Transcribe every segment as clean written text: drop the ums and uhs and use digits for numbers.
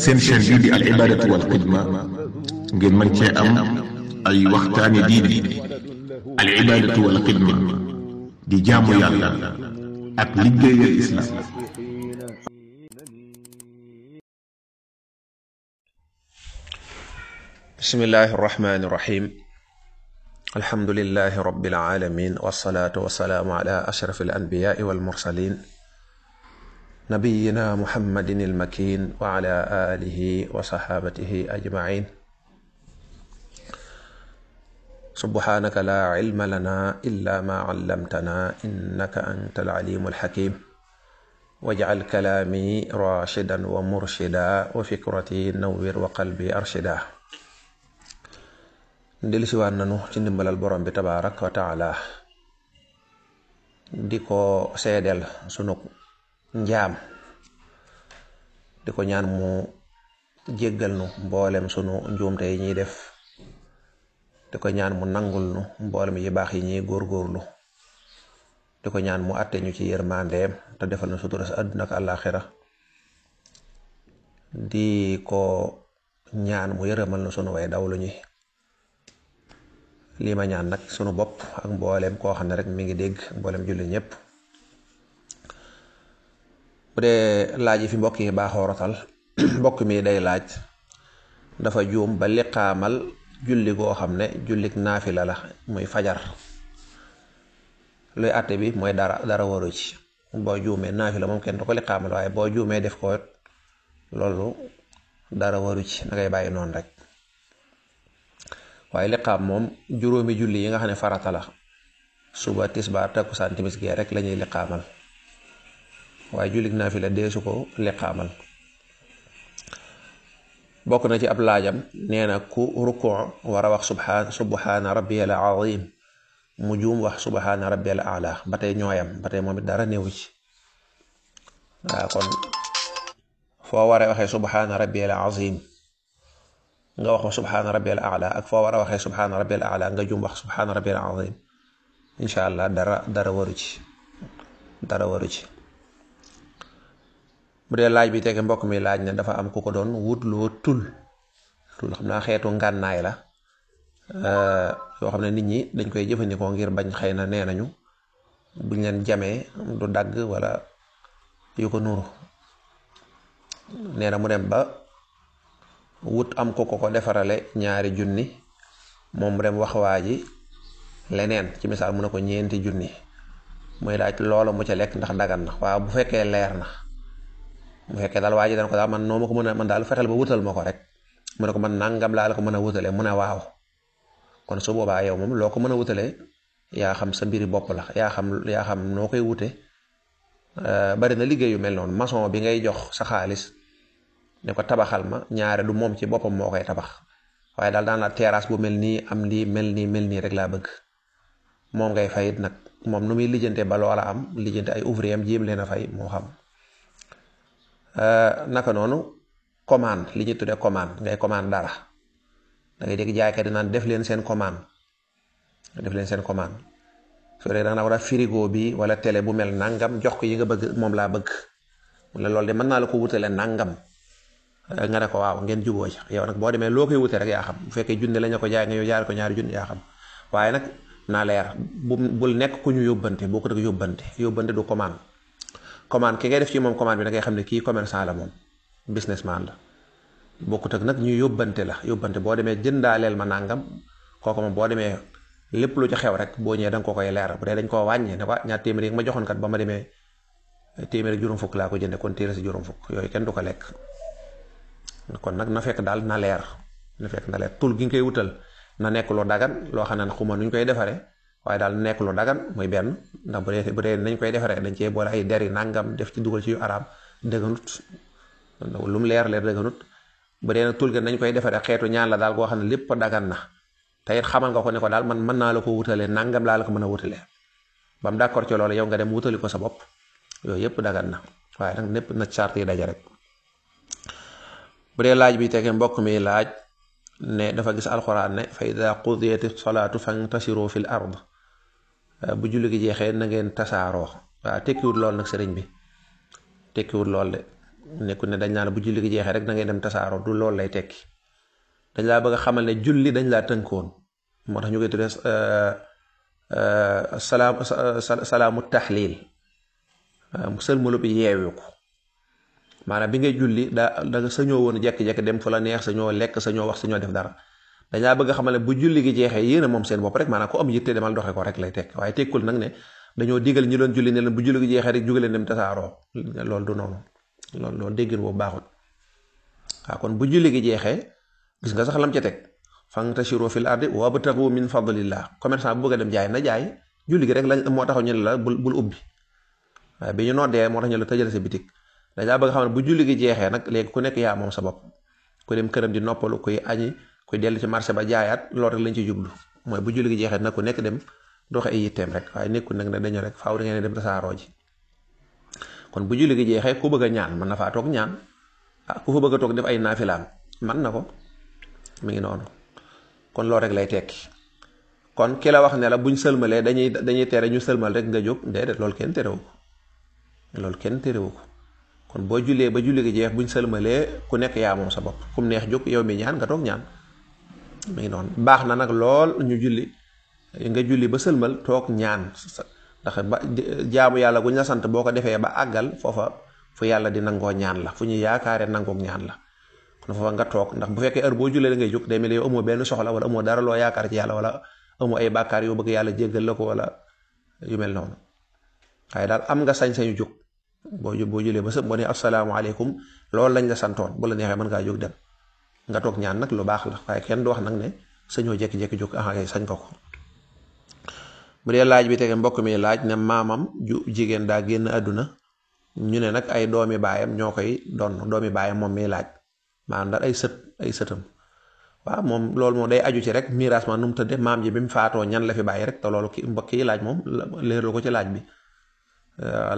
seen chaîne bii di al ibadatu wal xidma ngeen mën cee am ay waxtaani diine al ibadatu wal xidma di jaamu yàlla ak liggéeyal islam. bismillahi irrahmani irrahim alhamdulilahi rabbil alamin wassalaatu wassalaamu ala ashrafi alanbiyaai walmursalin nabiyina muhammadin almakin wa ala alihi wa saxaabatihi ajmain subhanaka la ilma lana illa ma allamtana innaka anta alalimu alxakim wajcal kalaami rashidan wa murshida wa fikrati nawwir wa qalbi arshida. dellusiwaat nanu ci ndimbalal borom bi tabaaraka wa taala di ko seedeel sunu njaam di ko ñaan mu jéggal nu mboolem sunu njuumte yi ñuy def di ko ñaan mu nangul nu mboolem yi baax yi ñuy góorgóorlu di ko ñaan mu àtte ñu ci yërmandeem te defal na sutura sa àdduna ak àllaaxira di ko ñaan mu yërëmal na sunu way dawlu ñi. lii ma ñaan nag sunu bopp ak mboolem koo xam ne rek mi ngi dégg mboolem jullit ñëpp. bu dee laaj yi fi mbokk yi baaxoo rotal mbokk mi day laaj dafa juum ba liqaamal julli goo xam ne jullik naafila la muy fajar luy àtte bi mooy dara waru ci. boo juumee naafila moom kenn du ko liqaamal waaye boo juumee def ko loolu dara waru ci da ngay bàyyi noonu rek. waaye liqaam moom juróomi julli yi nga xam ne farata la suba tisbaar takkusaan timis gee rek lañuy liqaamal waaye jullik naafila deesu ko liqaamal. bokk na ci ab laajam nee na ku rukkoo war a wax subhaana rabbiyal azim mu juum wax subhaana rabbiyal a'la ba tey ñooyam ba tey moom it dara néewu ci. waaw kon foo waree waxee subhaana rabbiyal azim nga wax subhaana rabbiyal a'la ak foo war a waxee subhaana rabbiyal a'la nga jum wax subhaana rabbiyal azim incha allah dara waru ci. bu dee laaj bi tege mbokk mi laaj ne dafa am ku ko doon wutloo tul xam naa xeetu ngànnaay la yoo xam ne nit ñi dañ koy jëfandikoo ngir bañ xëy na nee nañu buñ leen jamee du dagg wala yu ko nuru. nee na mu dem ba wut am ko defarale ñaari junni moom mu dem wax waa ji leneen ci misaal mu ne ko ñeenti junni muy laaj loola mu ca lekk ndax dagan na. waaw bu fekkee leer na bu fekkee daal waa ji dana ko daal man noo ma ko mën a man daal fexeel ba wutal ma ko rek mu ne ko man nangam laa la ko mën a wutalee mu ne waaw kon su boobaa yow moom loo ko mën a wutalee yaa xam sa mbiri bopp la yaa xam noo koy wute. bari na liggéey yu mel noonu maçon bi ngay jox sa xaalis ne ko tabaxal ma ñaare du moom ci boppam moo koy tabax waaye daal daan la terrasse bu mel nii am lii mel nii rek laa bëgg moom ngay fayit nag moom nu muy lijjante ba loola am lijjante ay ouvrier am jéem leen a fay moo xam. naka noonu commande li ñu tuddee commande ngay commande dara da ngay dégg jaaykat yi naan def leen seen commande soo dee da nga war a frigo bi wala télé bu mel nangam jox ko yi nga bëgg moom laa bëgg wala loolu de mën naa la ko wutale nangam. nga ne ko waaw ngeen juboo ci yow nag boo demee loo koy wute rek yaa xam bu fekkee junne lañ ko jaay nga yow jaare ko ñaari junne yaa xam waaye nag naa leer bul nekk ku ñu yóbbante boo ko dëgg yóbbante du commande ki ngay def ci moom commande bi da ngay xam ne kii commerçant la moom businessman la bokkut ak nag ñu yóbbante boo demee jëndaaleel ma nangam kooku moom boo demee lépp lu ci xew rek boo ñëwee da nga ko koy leer bu dee dañ koo wàññee ne ko ñaar téeméer yi ma joxoon kat ba ma demee téeméer juróom fukk laa ko jënde kon téere si juróom fukk yooyu kenn du ko lekk. kon nag na fekk daal na leer tul gi nga koy wutal na nekk lu dagan loo xam ne xuma nuñ koy defaree waaye daal nekk lu dagan muy benn ndax bu dee nañ koy defaree dañ cee boole ay deri nangam def ci dugal ci yu araam dëgganut lu mu leer dëgganut. bu dee nag tul gi nañ koy defaree xeetu ñaan la daal goo xam ne lépp dagan na te it xamal nga ko ne ko daal man mën naa la ko wutalee nangam laa la ko mën a wutalee ba mu d'accord ci loolu yow nga dem wutali ko sa bopp yooyu yëpp dagan na waaye nag népp na charte yi daje rek. bu dee laaj bi tege mbokk mi laaj ne dafa gis alxuraan ne fa ida qudiyati salaatu fantasiru fil ard bu julli gi jeexee na ngeen tasaaroo waaw tekkiwut lool nag sëriñ bi tekkiwut lool de nekkul ne dañ naan bu julli gi jeexee rek da ngay dem tasaaroo du loolu lay tekki dañ laa bëgg a xamal ne julli dañ laa tënkoon moo tax ñu koy tuddee salaamu taxliil sëlmalu bi yeeweeku maanaam bi ngay julli da nga sañoo woon jekki-jekki dem fu la neex sañoo lekk sañoo wax sañoo def dara dañaa bëgg a xamal ne bu julli gi jeexee yéen a moom seen bopp rek maanaam ku am yitte demal doxe ko rek lay tekk waaye tekkul nag ne dañoo digal ñi doon julli ne leen bu julli gi jeexee rek jóge leen dem tasaaroo loolu du noonu loolu déggin boobu baaxul waaw kon bu julli gi jeexee gis nga sax lam ca teg fantashiru fil ardi wabtaghu min fadlillah commerçant bu bëgg a dem jaay na jaay julli gi rek lañ moo taxaw ñu ne la bul ubbi waaye bi ñu noddee moo tax ñu la tëjal sa bitik dañaa bëgg a xam ne bu julli gi jeexee nag léegi ku nekk yaa moom sa bopp ku dem këram di noppalu kuy añi kuy dellu ci marché ba jaayaat loolu rek lañ ci jublu mooy bu julli gi jeexee nag ku nekk dem doxe ay yitteem rek waaye nekkul nag ne dañu rek faaw da ngeen dem tasaaroo ji kon bu julli gi jeexee ku bëgg a ñaan mën na faa toog ñaan ku fa bëgg a toog def ay naafilaam man na ko mi ngi noonu kon loolu rek lay tekki kon ki la wax ne la buñ sëlmalee dañuy tere ñu sëlmal rek nga jóg déedéet loolu kenn terewu ko kon boo jullee ba julli gi jeex buñ sëlmalee ku nekk yaa moom sa bopp kum neex jóg yow mi ñaan nga toog ñaan mi ngi noonu baax na nag lool ñu julli nga julli ba sëlmal toog ñaan ndax ba jaamu yàlla guñ la sant boo ko defee ba àggal foofa fu yàlla di nangoo ñaan la fu ñu yaakaaree nangook ñaan la kon foofa nga toog ndax bu fekkee heure boo jullee da ngay jóg day mel ni yow amoo benn soxla wala amoo dara loo yaakaar ci yàlla wala amoo ay bàkkaar yoo bëgg yàlla jéggal la ko wala yu mel noonu waaye daal am nga sañ-sañu jóg boo jullee ba sëb boo ne asalaamaaleykum loolu lañ la santoon bu la neexee mën ngaa jóg dem nga toog ñaan nag lu baax la waaye kenn du wax nag ne sañoo jékki-jékki jóg kay sañ ko bu dee laaj bi tege mbokk mi laaj ne maamam ju jigéen daa génn àdduna ñu ne nag ay doomi baayam ñoo koy doon doomi baayam moom miy laaj maanaam daal ay sëtam waaw moom loolu moom day aju ci rek miraas ma nu mu tëdde maam ji bi mu faatoo ñan la fi bàyyi rek te loolu mbokk yi laaj moom leeral ko ci laaj bi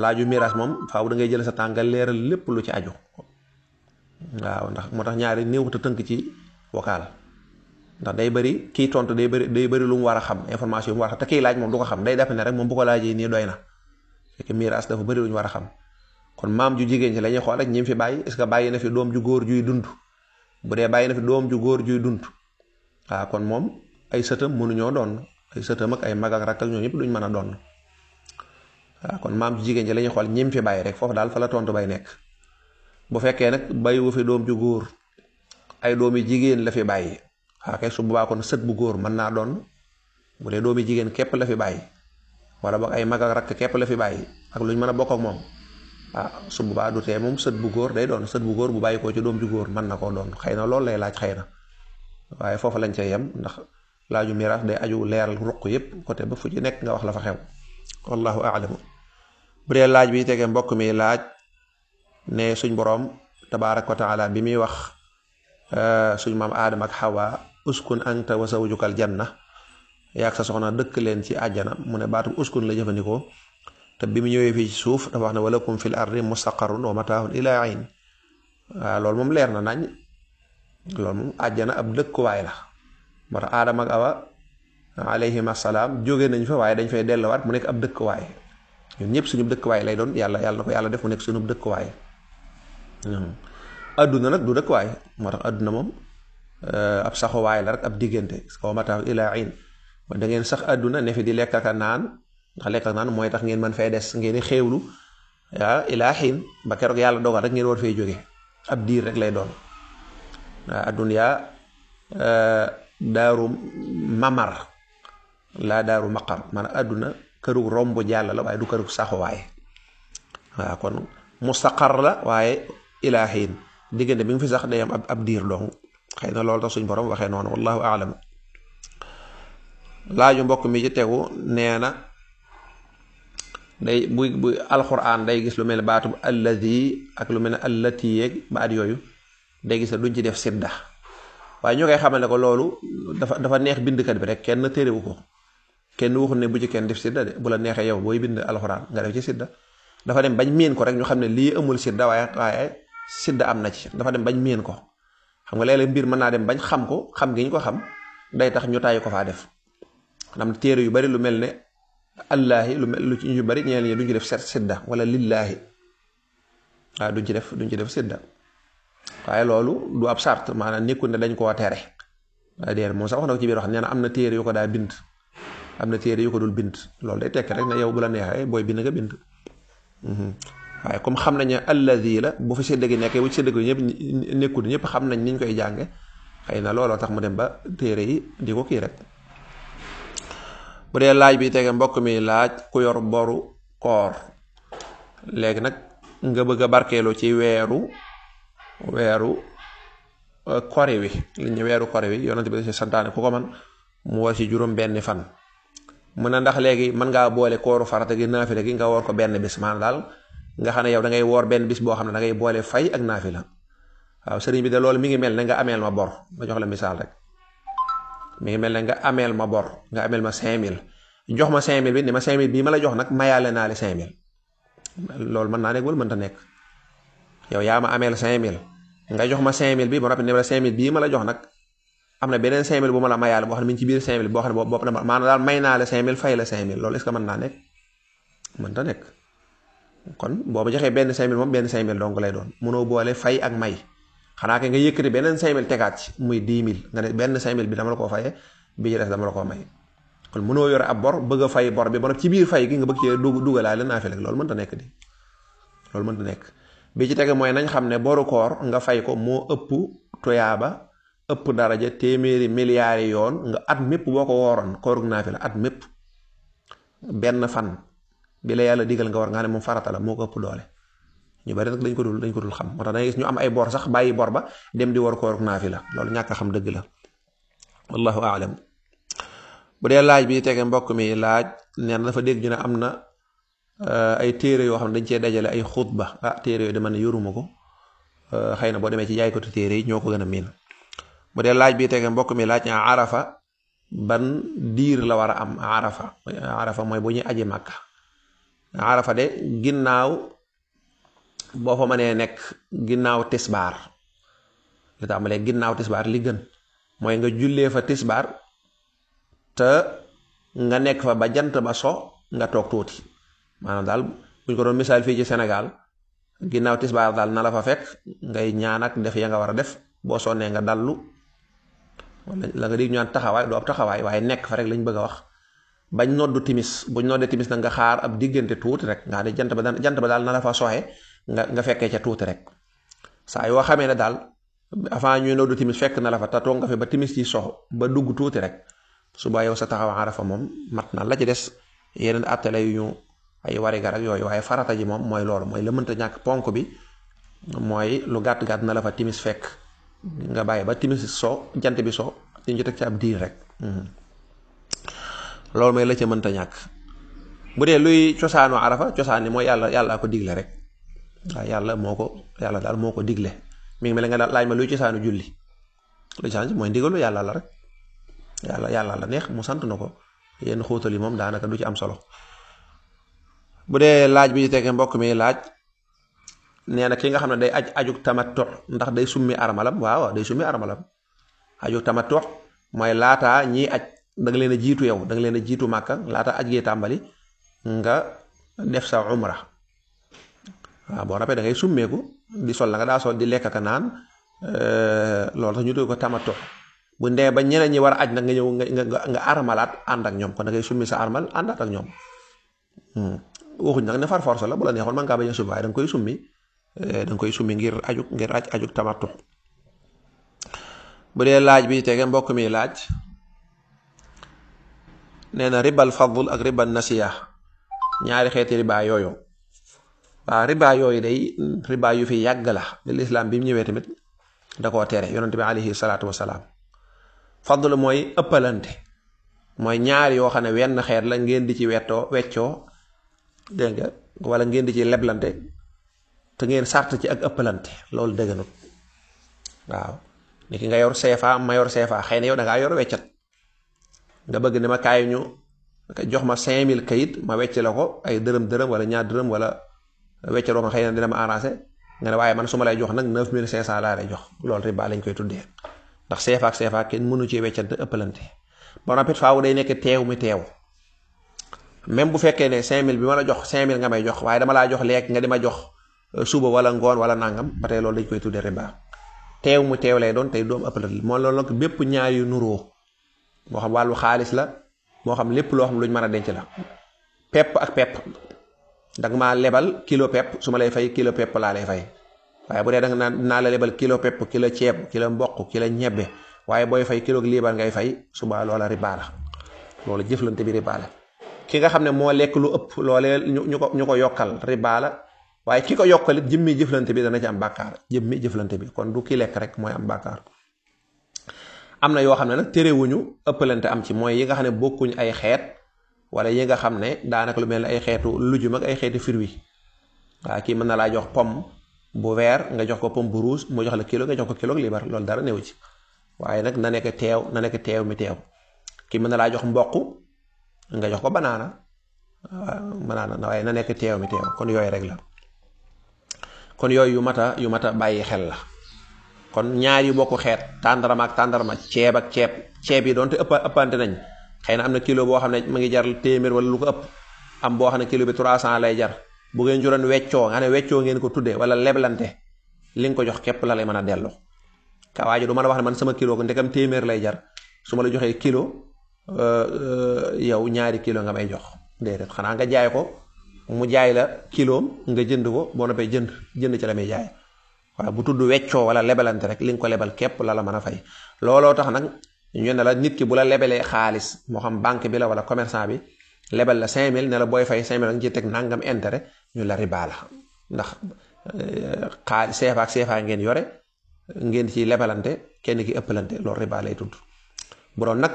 laaju miraas moom faaw da ngay jël sa tànga leeral lépp lu ci aju waaw ndax moo tax ñaari néew te tënk ci vocal ndax day bëri kii tontu day bëri lu mu war a xam information yu mu war a xam te kii laaj moom du ko xam day defe ne rek moom bu ko laajee nii doy na fekk miraas dafa bëri lu ñu war a xam kon maam ju jigéen ci la ñuy xool rek ñi fi bàyyi est-ce que bàyyi na fi doom ju góor juy dund bu dee bàyyi na fi doom ju góor juy dund waaw kon moom ay sëtam mënuñoo doon ay sëtam ak ay mag ak rakk ak ñoo ñëpp duñ mën a doon waaw kon maam ju jigéen ci la ñuy xool ñi fi bàyyi rek foofu daal fa la tontu bay nekk bu fekkee nag bàyyiwu fi doom ju góor ay doomi jigéen la fi bàyyi waaw kay su boobaa kon sët bu góor mën naa doon bu dee doomi jigéen képp la fi bàyyi wala boog ay mag ak rakk képp la fi bàyyi ak lu ñu mën a bokk ak moom su boobaa du tee moom sët bu góor day doon sët bu góor bu bàyyi koo ci doom ju góor mën na koo doon xëy na loolu lay laaj xëy na waaye foofu lañ cay yem ndax laaju miraas day aju leeral ruq yépp côté ba fu ci nekk nga wax la fa xew wallahu a'lamu bu dee laaj bi tege mbokk mi laaj ne suñ boroom tabaaraka wa taala bi muy wax suñ maam aadama ak xawa uskun anta wa zawjukal janna yaag sa soxna dëkk leen ci àjjana mu ne baatu uskun la jëfandikoo te bi mu ñëwee fii ci suuf dafa wax ne walakum fil ardi mustaqarrun wa mataahun ilaa ayn waaw loolu moom leer na nañ loolu moom àjjana ab dëkkuwaay la moo tax aadama ak awa alayhim assalaam jóge nañ fa waaye dañ fay delluwaat mu nekk ab dëkkuwaay ñun ñëpp suñu dëkkuwaay lay doon yàlla na ko yàlla def mu nekk suñu dëkkuwaay adduna nag du dëkkuwaay moo tax adduna moom ab saxuwaay la rek ab diggante wa mataahun ilaa ayn da ngeen sax adduna ne fi di lekk ak naan ndax lekk ak naan mooy tax ngeen mën fay des ngeen di xéewlu ilaa xiin ba keroog yàlla dogal rek ngeen war fay jóge ab diir rek lay doon adduna daaru mamar laa daaru maqar maanaam adduna kërug romb jàll la waaye du kërug saxuwaay waaw kon mustaqar la waaye ilaa xiin diggante bi nga fi sax day am ab diir dong xëy na loolu tax suñ borom waxee noonu wallahu aalam laaju mbokk mi ci tegu nee na day bu alxuraan day gis lu mel ne baatu alladi ak lu mel ne allati yeeg baat yooyu day gis ne duñ ci def sidda waaye ñoo koy xamal ne ko loolu dafa neex bindkat bi rek kenn térewu ko kenn waxul ne bu ci kenn def sidda de bu la neexee yow booy bind alxuraan nga def ci sidda dafa dem bañ miin ko rek ñu xam ne lii amul sidda waaye sidda am na ci dafa dem bañ miin ko xam nga léeg-léeg mbir mën naa dem bañ xam ko xam gi ñu ko xam day tax ñu tàyyi ko faa def am téere yu bari lu mel ne allaahi lu ci ñu bari ñeel ñi duñu def sidda wala lillaahi waaye duñ ci def sidda waaye loolu du ab sart maanaam nekkul ne dañ koo tere waaye déer moom sax wax na ko ci biir wax nee na am na téere yu ko daa bind am na téere yu ko dul bind loolu day tekk rek ne yow bu la neexee booy bind nga bind waaye comme xam nañ ne alladi la bu fi sédd gi nekkee bu ci sédd gi ñëpp nekkul ñëpp xam nañ niñ koy jànge xëy na looloo tax mu dem ba téere yi di ko kii rek. bu dee laaj bi tege mbokk mi laaj ku yor boru koor léegi nag nga bëgg a barkeelu ci weeru kori wi li ñu weeru kori wi yonent bi santaane ku ko man mu war ci juróom benni fan mu ne ndax léegi mën ngaa boole kooru farata gi naafila gi nga woor ko benn bis maanaam daal nga xam ne yow da ngay woor benn bis boo xam ne da ngay boole fay ak naafila waaw sëriñ bi de loolu mi ngi mel ne nga ameel ma bor ma jox la misaal rek mi ngi mel ne nga ameel ma bor nga ameel ma 5000 jox ma 5000 bi ni ma 5000 bii ma la jox nag mayaale naa le 5000 loolu mën naa nekk wala mënta nekk yow yaa ma ameel 5000 nga jox ma 5000 bi ba noppi ne la 5000 bii ma la jox nag am na beneen 5000 bu ma la mayaale boo xam ne mi ngi ci biir 5000 boo xam ne boobu maanaam daal may naa le 5000 fay la 5000 loolu est-ce que mën naa nekk mënta nekk kon boo ma joxee benn 5000 moom benn 5000 donc lay doon mënoo boole fay ak may xanaa kay nga yëkkati beneen 5000 tegaat ci muy 10000 nga ne benn 5000 bi dama la koo fayee bi ci des dama la koo may kon mënoo yore ab bor bëgg a fay bor bi ba noppi ci biir fay gi nga bëgg cee dugalaale naafila loolu mënta nekk di loolu mënta nekk bi ci tege mooy nañ xam ne boru koor nga fay ko moo ëpp tuyaaba ëpp daraja téeméeri milliards yi yoon nga at mépp boo ko wooroon koorug naafila at mépp benn fan bi la yàlla digal nga war nga ne moom farata la moo ko ëpp doole ñu bari nag dañ ko dul xam moo tax dangay gis ñu am ay bor sax bàyyi bor ba dem di war koorug naafila loolu ñàkk a xam dëgg la wallahu aalam. bu dee laaj bi tege mbokk mi laaj nee na dafa dégg ñu ne am na ay téere yoo xam ne dañ cee dajale ay xutba téere yooyu dama ne yoruma ko xëy na boo demee ci jaaykatu téere yi ñoo ko gën a miin. bu dee laaj bi tege mbokk mi laaj ñaa arafa ban diir la war a am arafa mooy bu ñuy aji màkka arafa de ginnaaw boo fa mënee nekk ginnaaw tisbaar li tàmbalee ginnaaw tisbaar li gën mooy nga jullee fa tisbaar te nga nekk fa ba jant ba so nga toog tuuti maanaam daal buñ ko doon misaal fii ci Sénégal ginnaaw tisbaar daal na la fa fekk ngay ñaan ak def ya nga war a def boo sonnee nga dallu wala la nga dig ñu naan taxawaay du ab taxawaay waaye nekk fa rek lañ bëgg a wax bañ noddu timis buñ noddee timis nag nga xaar ab diggante tuuti rek nga xam ne jant ba daal na la fa soxe nga fekkee ca tuuti rek saa yoo xamee ne daal avant ñuy noddu timis fekk na la fa te toog nga fi ba timis ci sox ba dugg tuuti rek suba yow sa taxaw arafa moom mat na la ci des yeneen attale yu ñu ay warigar ak yooyu waaye farata ji moom mooy loolu mooy la mënta ñàkk ponk bi mooy lu gàtt-gàtt na la fa timis fekk nga bàyyi ba timis so jant bi so ñu teg ci ab diir rek loolu mooy la ca mënta ñàkk. bu dee luy cosaanu arafa cosaan ni mooy yàlla ko digle rek waaw yàlla daal moo ko digle mi ngi mel nga daal laaj ma luy cosaanu julli lu cosaan mooy ndigalu yàlla la rek yàlla la neex mu sant na ko yenn xóotal yi moom daanaka du ci am solo. bu dee laaj bi tege mbokk mi laaj nee na ki nga xam ne day ajug tamattu ndax day summi armalam waaw day summi armalam ajug tamattu mooy laataa ñiy aj da nga leen a jiitu yow da nga leen a jiitu màkka laataa aj gee tàmbali nga def sa umra waaw boo rappee da ngay summeeku di sol la nga daa sol di lekk ak naan loolu tax ñu tudd ko tamattu bu ndee ba ñeneen ñi war a aj nag nga ñëw nga armalaat ànd ak ñoom kon da ngay summi sa armal àndaat ak ñoom waxuñ nag ne far force la bu la neexoon man ngaa bañ a summi waaye da nga koy summi ngir ajug tamattu. bu dee laaj bi tege mbokk mi laaj nee na ribal fadl ak ribal nasiya ñaari xeeti riba yooyu waaw riba yooyu day riba yu fi yàgg la bi lislaam bi mu ñëwee tamit da koo tere yonent bi alayhi salaatu wasalaam. fadl mooy ëppalante mooy ñaar yoo xam ne wenn xeet la ngeen di ci weccoo dégg nga wala ngeen di ci leblante te ngeen sart ci ak ëppalante loolu dëgganut waaw ni ki nga yor CFA ma yor CFA xëy na yow da ngaa yor weccat nga bëgg ne ma kaay ñu jox ma 5000 kayit ma wecc la ko ay dërëm wala ñaar dërëm wala weccat ma xëy na dina ma arrangé nga ne waaye man su ma lay jox nag 9500 laa lay jox loolu riba lañ koy tuddee ndax CFA ak CFA kenn mënu ci weccante ëppalante ba noppi faaw day nekk teew mi teew même bu fekkee ne 5000 bi ma la jox 5000 nga may jox waaye dama laa jox lekk nga di ma jox suba wala ngoon wala nangam ba tey loolu dañ koy tuddee riba teew mu teew lay doon tey doom ëppalante moo loolu nag bépp ñaar yu nuroo moo xam wàllu xaalis la moo xam lépp loo xam luñ mën a denc la pepp ak pepp danga maa lebal kilo pepp su ma lay fay kilo pepp laa lay fay waaye bu dee danga naa la lebal kilo pepp kilo ceeb kilo mboq kilo ñebbe waaye booy fay kilo liibar ngay fay suba loola riba la loolu jëflante bi riba la ki nga xam ne moo lekk lu ëpp loolee ñu ko yokkal riba la waaye ki ko yokkal it jëmmi jëflante bi dana ci am bàkkaar jëmmi jëflante bi kon du ki lekk rek mooy am bàkkaar am na yoo xam ne nag terewuñu ëppalante am ci mooy yi nga xam ne bokkuñ ay xeet wala yi nga xam ne daanaka lu mel ne ay xeetu lujum ak ay xeeti fruits waaw kii mën na laa jox pomme bu vert nga jox ko pomme bu rouge mu jox la kilo nga jox ko kilo liibar loolu dara néew ci waaye nag na nekk teew mi teew kii mën na laa jox mboq nga jox ko banaana waaye na nekk teew mi teew kon yooyu rek la kon yooyu yu mat a bàyyi xel la kon ñaar yu bokk xeet tàndarma ak tàndarma ceeb ak ceeb yi doonte ëppante nañ xëy na am na kilo boo xam ne mu ngi jar téeméer wala lu ko ëpp am boo xam ne kilo bi 300 lay jar bu ngeen juróon weccoo nga ne weccoo ngeen ko tuddee wala leblante li nga ko jox képp la lay mën a delloo kawaajo du mën a wax ne man sama kilo ko ndekam téeméer lay jar su ma la joxee kilo yow ñaari kilo nga may jox déedéet xanaa nga jaay ko mu jaay la kiloom nga jënd ko boo noppee jënd ci la muy jaay waaw bu tudd weccoo wala lebalante rek li nga ko lebal képp la mën a fay looloo tax nag ñu ne la nit ki bu la lebalee xaalis moo xam banque bi la wala commerçant bi lebal la 5000 ne la booy fay 5000 nga ci teg nangam intérêt ñu la riba la ndax xaalis CFA ak CFA ngeen yore ngeen ci lebalante kenn ki ëppalante loolu riba lay tudd bu doon nag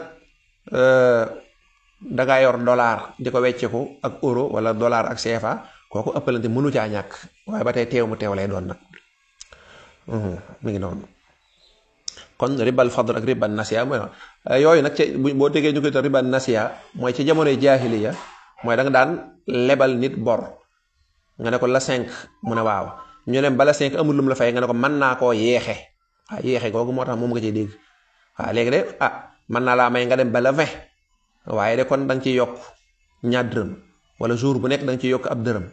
dangaa yor dollar di ko wecceeku ak euro wala dollar ak CFA kooku ëppalante mënu caa ñàkk waaye ba tey teew mu teew lay doon nag mi ngi noonu kon ribal fadl ak ribal nasiya mooy yooyu nag boo tegee ñu koy te ribal nasiya mooy ci jamonoy jaahiliya mooy da nga daan lebal nit bor nga ne ko la 5 mu ne waaw ñu ne bala 5 amul lum la fay nga ne ko mën naa koo yeexe waaw yeexe googu moo tax moom nga ciy dégg waaw léegi de mën naa laa may nga dem bala 20 waaye de kon da nga ciy yokk ñaar dërëm wala jour bu nekk da nga ciy yokk ab dërëm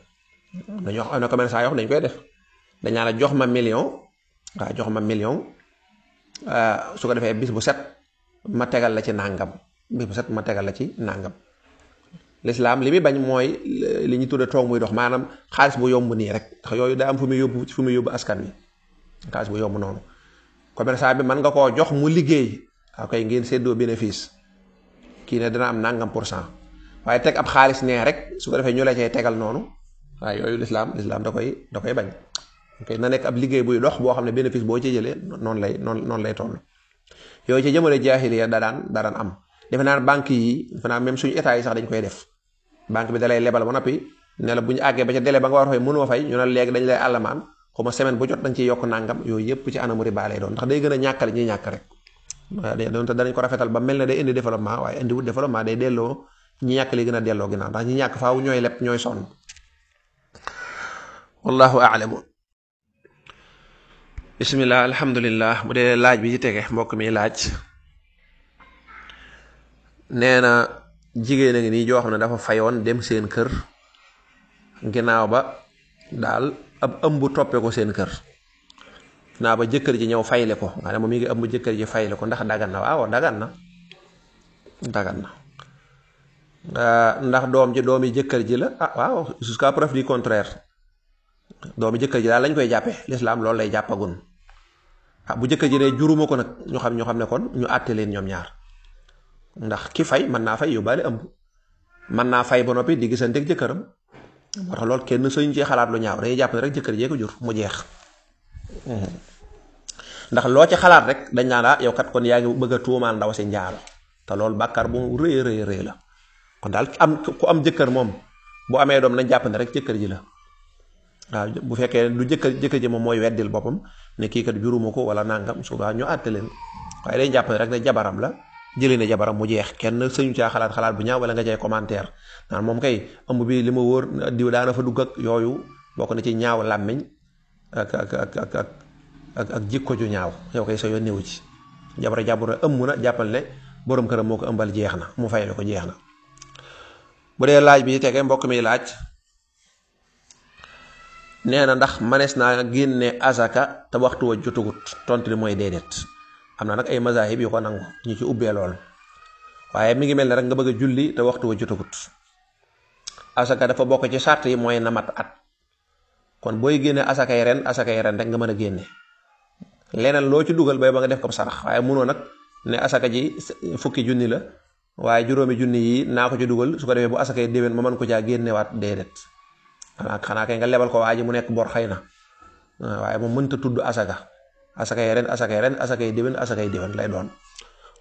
dañu wax am na commerçant yoo xam dañ koy def dañ la jox ma million waaw jox ma million su ko defee bis bu set ma tegal la ci nàngam bis bu set ma tegal la ci nàngam lislaam li muy bañ mooy li ñu tudde toog muy dox maanaam xaalis bu yomb nii rek ndax yooyu daa am fu muy yóbbu askan wi xaalis bu yomb noonu commerçant bi mën nga koo jox mu liggéey ok ngeen séddoo bénéfice kii ne dana am nangam %, waaye teg ab xaalis nee rek su ko defee ñu la cay tegal noonu waaye yooyu lislaam da koy bañ ok na nekk ab liggéey buy dox boo xam ne bénéfice boo ci jëlee noonu lay toll yooyu ci jamono jaahiliya da daan am defe naa banque yi defe naa même suñu état yi sax dañ koy def banque bi da lay lebal ba noppi ne la bu ñu àggee ba ca délai ba nga war a fay mënoo fay ñu ne léegi dañ lay àllamaan xuma semaine bu jot dañ ciy yokk nangam yooyu yëpp ci anamu riba lay doon ndax day gën a ñàkkale ñuy ñàkk rek doonte danañ ko rafetal ba mel ne day indi développement waaye indiwut développement day delloo ñi ñàkk li gën a delloo ginnaaw ndax ñi ñàkk faaw ñooy leb ñooy sonn wallahu a'lamu bismillah alhamdulillah bu dee laaj bi ci tege mbokk mi laaj nee na jigéen a ngi nii joo xam ne dafa fayoon dem seen kër ginnaaw ba daal ab ëmb toppe ko seen kër ginnaaw ba jëkkër ji ñëw fayle ko nga ne moom mi ngi ëmb jëkkër ji fayle ko ndax dagan na waaw dagan na ndax doom ji doomi jëkkër ji la waaw jusqu'à preuve du contraire doomi jëkkër ji daal lañ koy jàppe l'islam loolu lay jàppagun bu jëkkër ji ne juruma ko nag ñu xam ne kon ñu àtte leen ñoom ñaar ndax ki fay mën naa fay yóbbaale ëmb mën naa fay ba noppi di gisanteeg jëkkëram moo tax loolu kenn sëñ ci xalaat lu ñaaw dañuy jàpp ne rek jëkkër jee ko jur mu jeex ndax loo ci xalaat rek dañ naan yow kat kon yaa ngi bëgg a tuumaal ndaw si njaalo te loolu bàkkaar bu rëy la kon daal ku am jëkkër moom bu amee doom nañ jàpp ne rek jëkkër ji la waaw bu fekkee lu jëkkër ji moom mooy weddil boppam ne kii kat juruma ko wala nangam suba ñu àtte leen waaye day jàpp ne rek ne jabaram la jëlee ne jabaram mu jeex kenn sëñu caa xalaat bu ñaaw wala nga cay commentaire naan moom kay ëmb bi li ma wóor diw daana fa dugg ak yooyu bokk na ci ñaaw làmmiñ ak jikko ju ñaaw yow kay sa yoon néew ci jàmbur ëmb na jàppal ne borom këram moo ko ëmbal jeex na mu fay la ko jeex na bu dee laaj bi tege mbokk mi laaj nee na ndax manees naa génne asaka te waxtu wa jotagut tontu li mooy déedéet. am na nag ay mazahib yu ko nangu ñu ci ubbee lool waaye mi ngi mel ne rek nga bëgg a julli te waxtu wa jotagut. asaka dafa bokk ci sart yi mooy na mat at kon booy génne asakay ren rek nga mën a génne leneen loo ci dugal bay ba nga def ko sarax waaye munoo nag ne asaka ji fukki junni la waaye juróomi junni yi naa ko ci dugal su ko defee bu asakay déwén ma mën ko caa génnewaat déedéet xanaa kay nga lebal ko waa ji mu nekk bor xëy na waaye moom mënta tudd asakay ren asakay déwén lay doon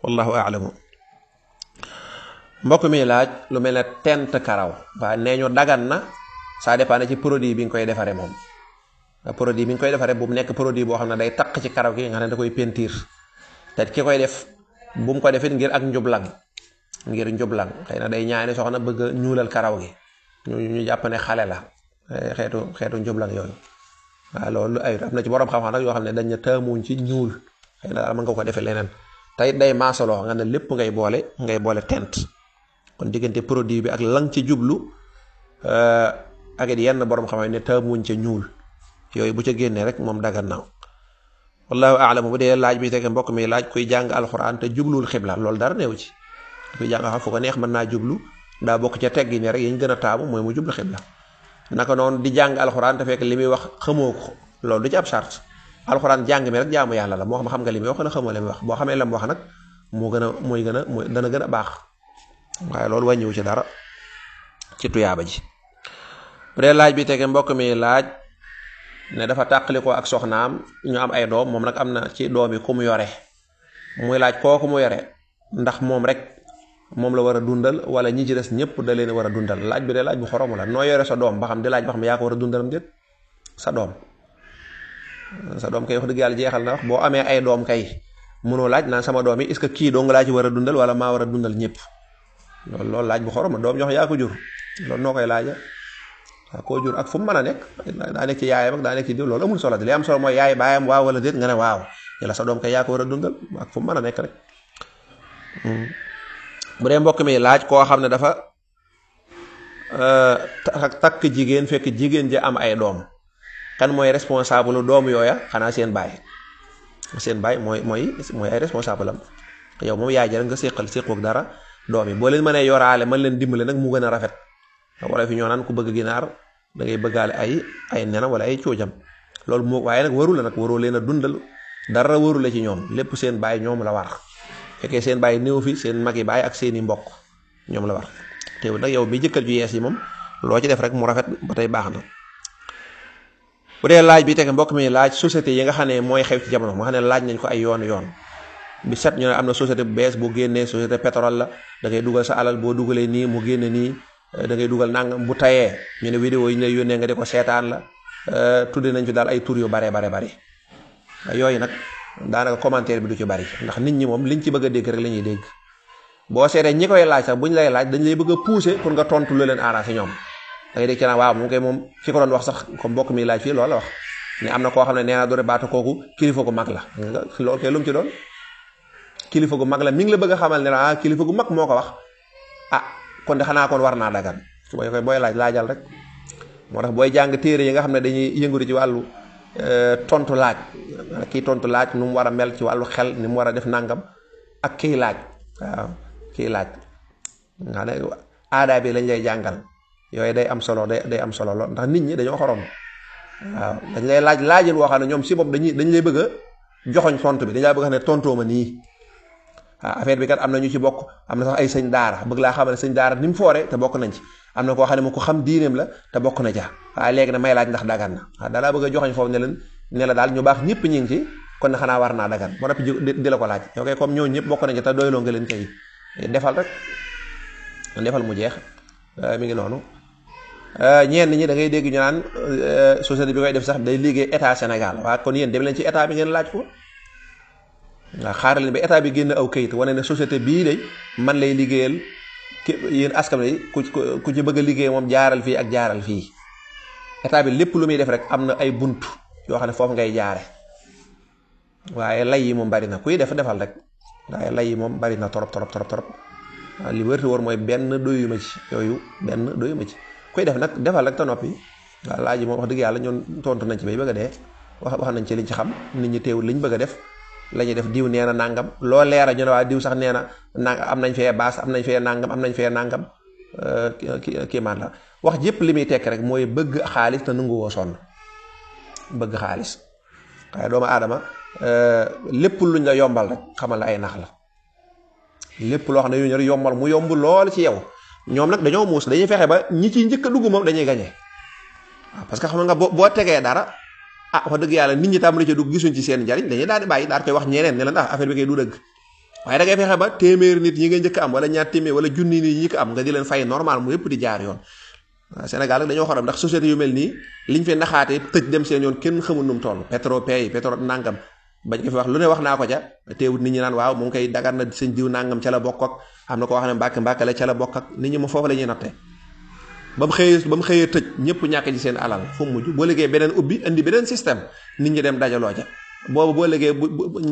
wallahu a'lamu. mbokk mi laaj lu mel ne tent karaw waaye nee ñu dagan na ça dépend ci produit bi nga koy defaree moom produit bi nga koy defaree bu mu nekk produit boo xam ne day taq ci karaw gi nga xam ne da koy pentiir te ki koy def bu mu ko defit ngir ak njublang xëy na day ñaani soxna bëgg a ñuulal karaw gi ñu jàpp ne xale la xeetu njublang yooyu waaw loolu ay am na ci borom xam-xam nag yoo xam ne dañ na taamuñ ci ñuul xëy na daal mën nga ko defee leneen tey day maasaloo nga ne lépp ngay boole tent kon diggante produit bi ak lang ci jublu ak it yenn borom xam ne taamuñ ca ñuul yooyu bu ca génnee rek moom dagan na wallahu a'lam. bu dee laaj bi tege mbokk mi laaj kuy jàng alxuraan te jubluwul xibla loolu dara neew ci kuy jàng alxuraan fu ko neex mën naa jublu daa bokk ca teggi ne rek yi ñu gën a taamu mooy mu jublu xibla naka noonu di jàng alxuraan te fekk li muy wax xamoo ko loolu du ci ab charte alxuraan jàng mi rek jaamu yàlla la moo xam nga li muy wax wala xamoo li muy wax boo xamee la mu wax nag dana gën a baax waaye loolu wàññiwu ci dara ci tuyaaba ji. bu dee laaj bi tege mbokk mi laaj ne dafa tàqalikoo ak soxnaam ñu am ay doom moom nag am na ci doom yi ku mu yore muy laaj kooku mu yore ndax moom rek moom la war a dundal wala ñi ci des ñëpp da leen war a dundal laaj bi de laaj bu xoromu la noo yore sa doom ba xam di laaj ba xam yaa ko war a dundalam déet sa doom kay wax dëgg yàlla jeexal na wax boo amee ay doom kay mënoo laaj naan sama doom yi est-ce que kii doo nga laa ci war a dundal wala maa war a dundal ñëpp loolu laaj bu xoromu doom jox yaa ko jur loolu noo koy laaja waaw koo jur ak fu mu mën a nekk daa nekk ci yaayam ak daa nekk ci diw loolu amul solo li am solo mooy yaay baayam waaw wala déet nga ne waaw yàlla sa doom kay yaa ko war a dundal ak fu mu mën a nekk rek. bu dee mbokk mi laaj koo xam ne dafa takk jigéen fekk jigéen ja am ay doom kan mooy responsable doom yooya xanaa seen baay mooy ay responsable am yow moom yaay ja rek nga séqoog dara doom yi boo leen mënee yoraale mën leen dimbale nag mu gën a rafet wala fi ñoo naan ku bëgg ginaar da ngay bëggaale ay nenam wala ay coojam loolu moo waaye nag waroo leen a dundal dara waru la ci ñoom lépp seen baay ñoom la war fekkee seen baay néew fi seen mag yi baay ak seeni mbokk ñoom la war teewul nag yow mi jëkkër ju yees yi moom loo ci def rek mu rafet ba tey baax na. bu dee laaj bi teg mbokk mi laaj société yi nga xam ne mooy xew ci jamono moo xam ne laaj nañ ko ay yoon bi set ñu ne am na société bu bees bu génnee société pétrole la da ngay dugal sa alal boo dugalee nii mu génne nii da ngay dugal nangam bu tayee ñu ne vidéo yi ñu lay yónnee nga di ko seetaan la tudde nañ fi daal ay tur yu bare yooyu nag daanaka commentaire bi du ci bari ndax nit ñi moom liñ ci bëgg a dégg rek la ñuy dégg boo seetee ñi koy laaj sax buñ lay laaj dañ lay bëgg a pousser pour nga tontu lu leen arrangé ñoom da ngay dégg ci naan waaw moom koy moom fi ko doon wax sax comme mbokk mi laaj fii loolu la wax ne am na koo xam ne nee na doore baata kooku kilifa gu mag la loolu kay lu mu ci doon kilifa gu mag la mi ngi la bëgg a xamal ne la kilifa gu mag moo ko wax kon de xanaa kon war naa dagan booy laajal rek moo tax booy jàng téere yi nga xam ne dañuy yëngatu ci wàllu tontu laaj kii tontu laaj nu mu war a mel ci wàllu xel ni mu war a def nangam ak kii laaj waaw kii laaj nga ne aadaa bi lañ lay jàngal yooyu day am solo day am solo lool ndax nit ñi dañoo xorom waaw dañ lay laajin woo xam ne ñoom si bopp dañ lay bëgg a joxoñ tontu bi dañ laa bëgg a xam ne tontoo ma nii affaire bi kat am na ñu ci bokk am na sax ay sëñ daara bëgg laa xamal ne sëñ daara ni mu foore te bokk nañ ci am na koo xam ne mu ko xam diineem la te bokk na ca waaye léegi na may laaj ndax dagan na waaw dalaa bëgg a joxoñ foofu ne la daal ñu baax ñëpp ñu ngi ci kon ne xanaa war naa dagan ba noppi di la ko laaj yow kay comme ñoo ñëpp bokk nañ ci te doyloo nga leen kay defal rek defal mu jeex mi ngi noonu ñenn ñi da ngay dégg ñu naan société bi koy def sax day liggéey état Sénégal waaye kon yéen dem leen ci état bi ngeen laaj ko waaw xaaral leen ba état bi génn aw kayit wane ne société bii de man lay liggéeyal yéen askan wi ku ci bëgg a liggéey moom jaaral fii ak jaaral fii état bi lépp lu muy def rek am na ay bunt yoo xam ne foofu ngay jaare waaye lay yi moom bari na kuy defal rek waaye lay yi moom bari na torop waaw li wërti war mooy benn doyuma ci yooyu benn doyuma ci kuy def nag defal rek te noppi waaw laaj yi moom wax dëgg yàlla ñoon tontu nañ ci bay bëgg a dee wax nañ ci liñ ci xam nit ñi teewul liñ bëgg a def la ñuy def diw nee na nangam loo leera ñu ne waa diw sax nee na am nañ fee baas am nañ fee nangam am nañ fee nangam kii maan la wax jëpp li muy tekk rek mooy bëgg xaalis te nanguwoo sonn bëgg xaalis waaye doomu aadama lépp luñ la yombal rek xamal la ay nax la lépp loo xam ne yu yombal mu yomb lool ci yow ñoom nag dañoo muus dañuy fexe ba ñi ci njëkk a dugg moom dañuy gañe waaw parce que xam nga boo tegee dara wax dëgg yàlla nit ñi tàmbali ci dugg gisuñ ci seen njariñ dañuy daal di bàyyi daal koy wax ñeneen ne leen affaire bi kay du dëgg waaye da ngay fexe ba téeméer nit ñi nga njëkk am wala ñaar téeméer wala junni nit ñi ko am nga di leen fay normal mu yëpp di jaar yoon waaw Sénégal rek dañoo xorom ndax société yu mel nii liñ fi naxaate tëj dem seen yoon kenn xamul nu mu toll pétro nangam bañ ko fi wax lu ne wax naa ko ca teewut nit ñi naan waaw moom koy dagar na sëñ diw nangam ca la bokk ak am na koo xam ne mbàkke la ca la bokk ak nit ñi ma foofu la ñuy natte ba mu xëyee tëj ñëpp ñàkk ci seen alal fu mu mujj boo liggéey beneen ubbi indi beneen système nit ñi dem dajaloo ca boobu boo liggéey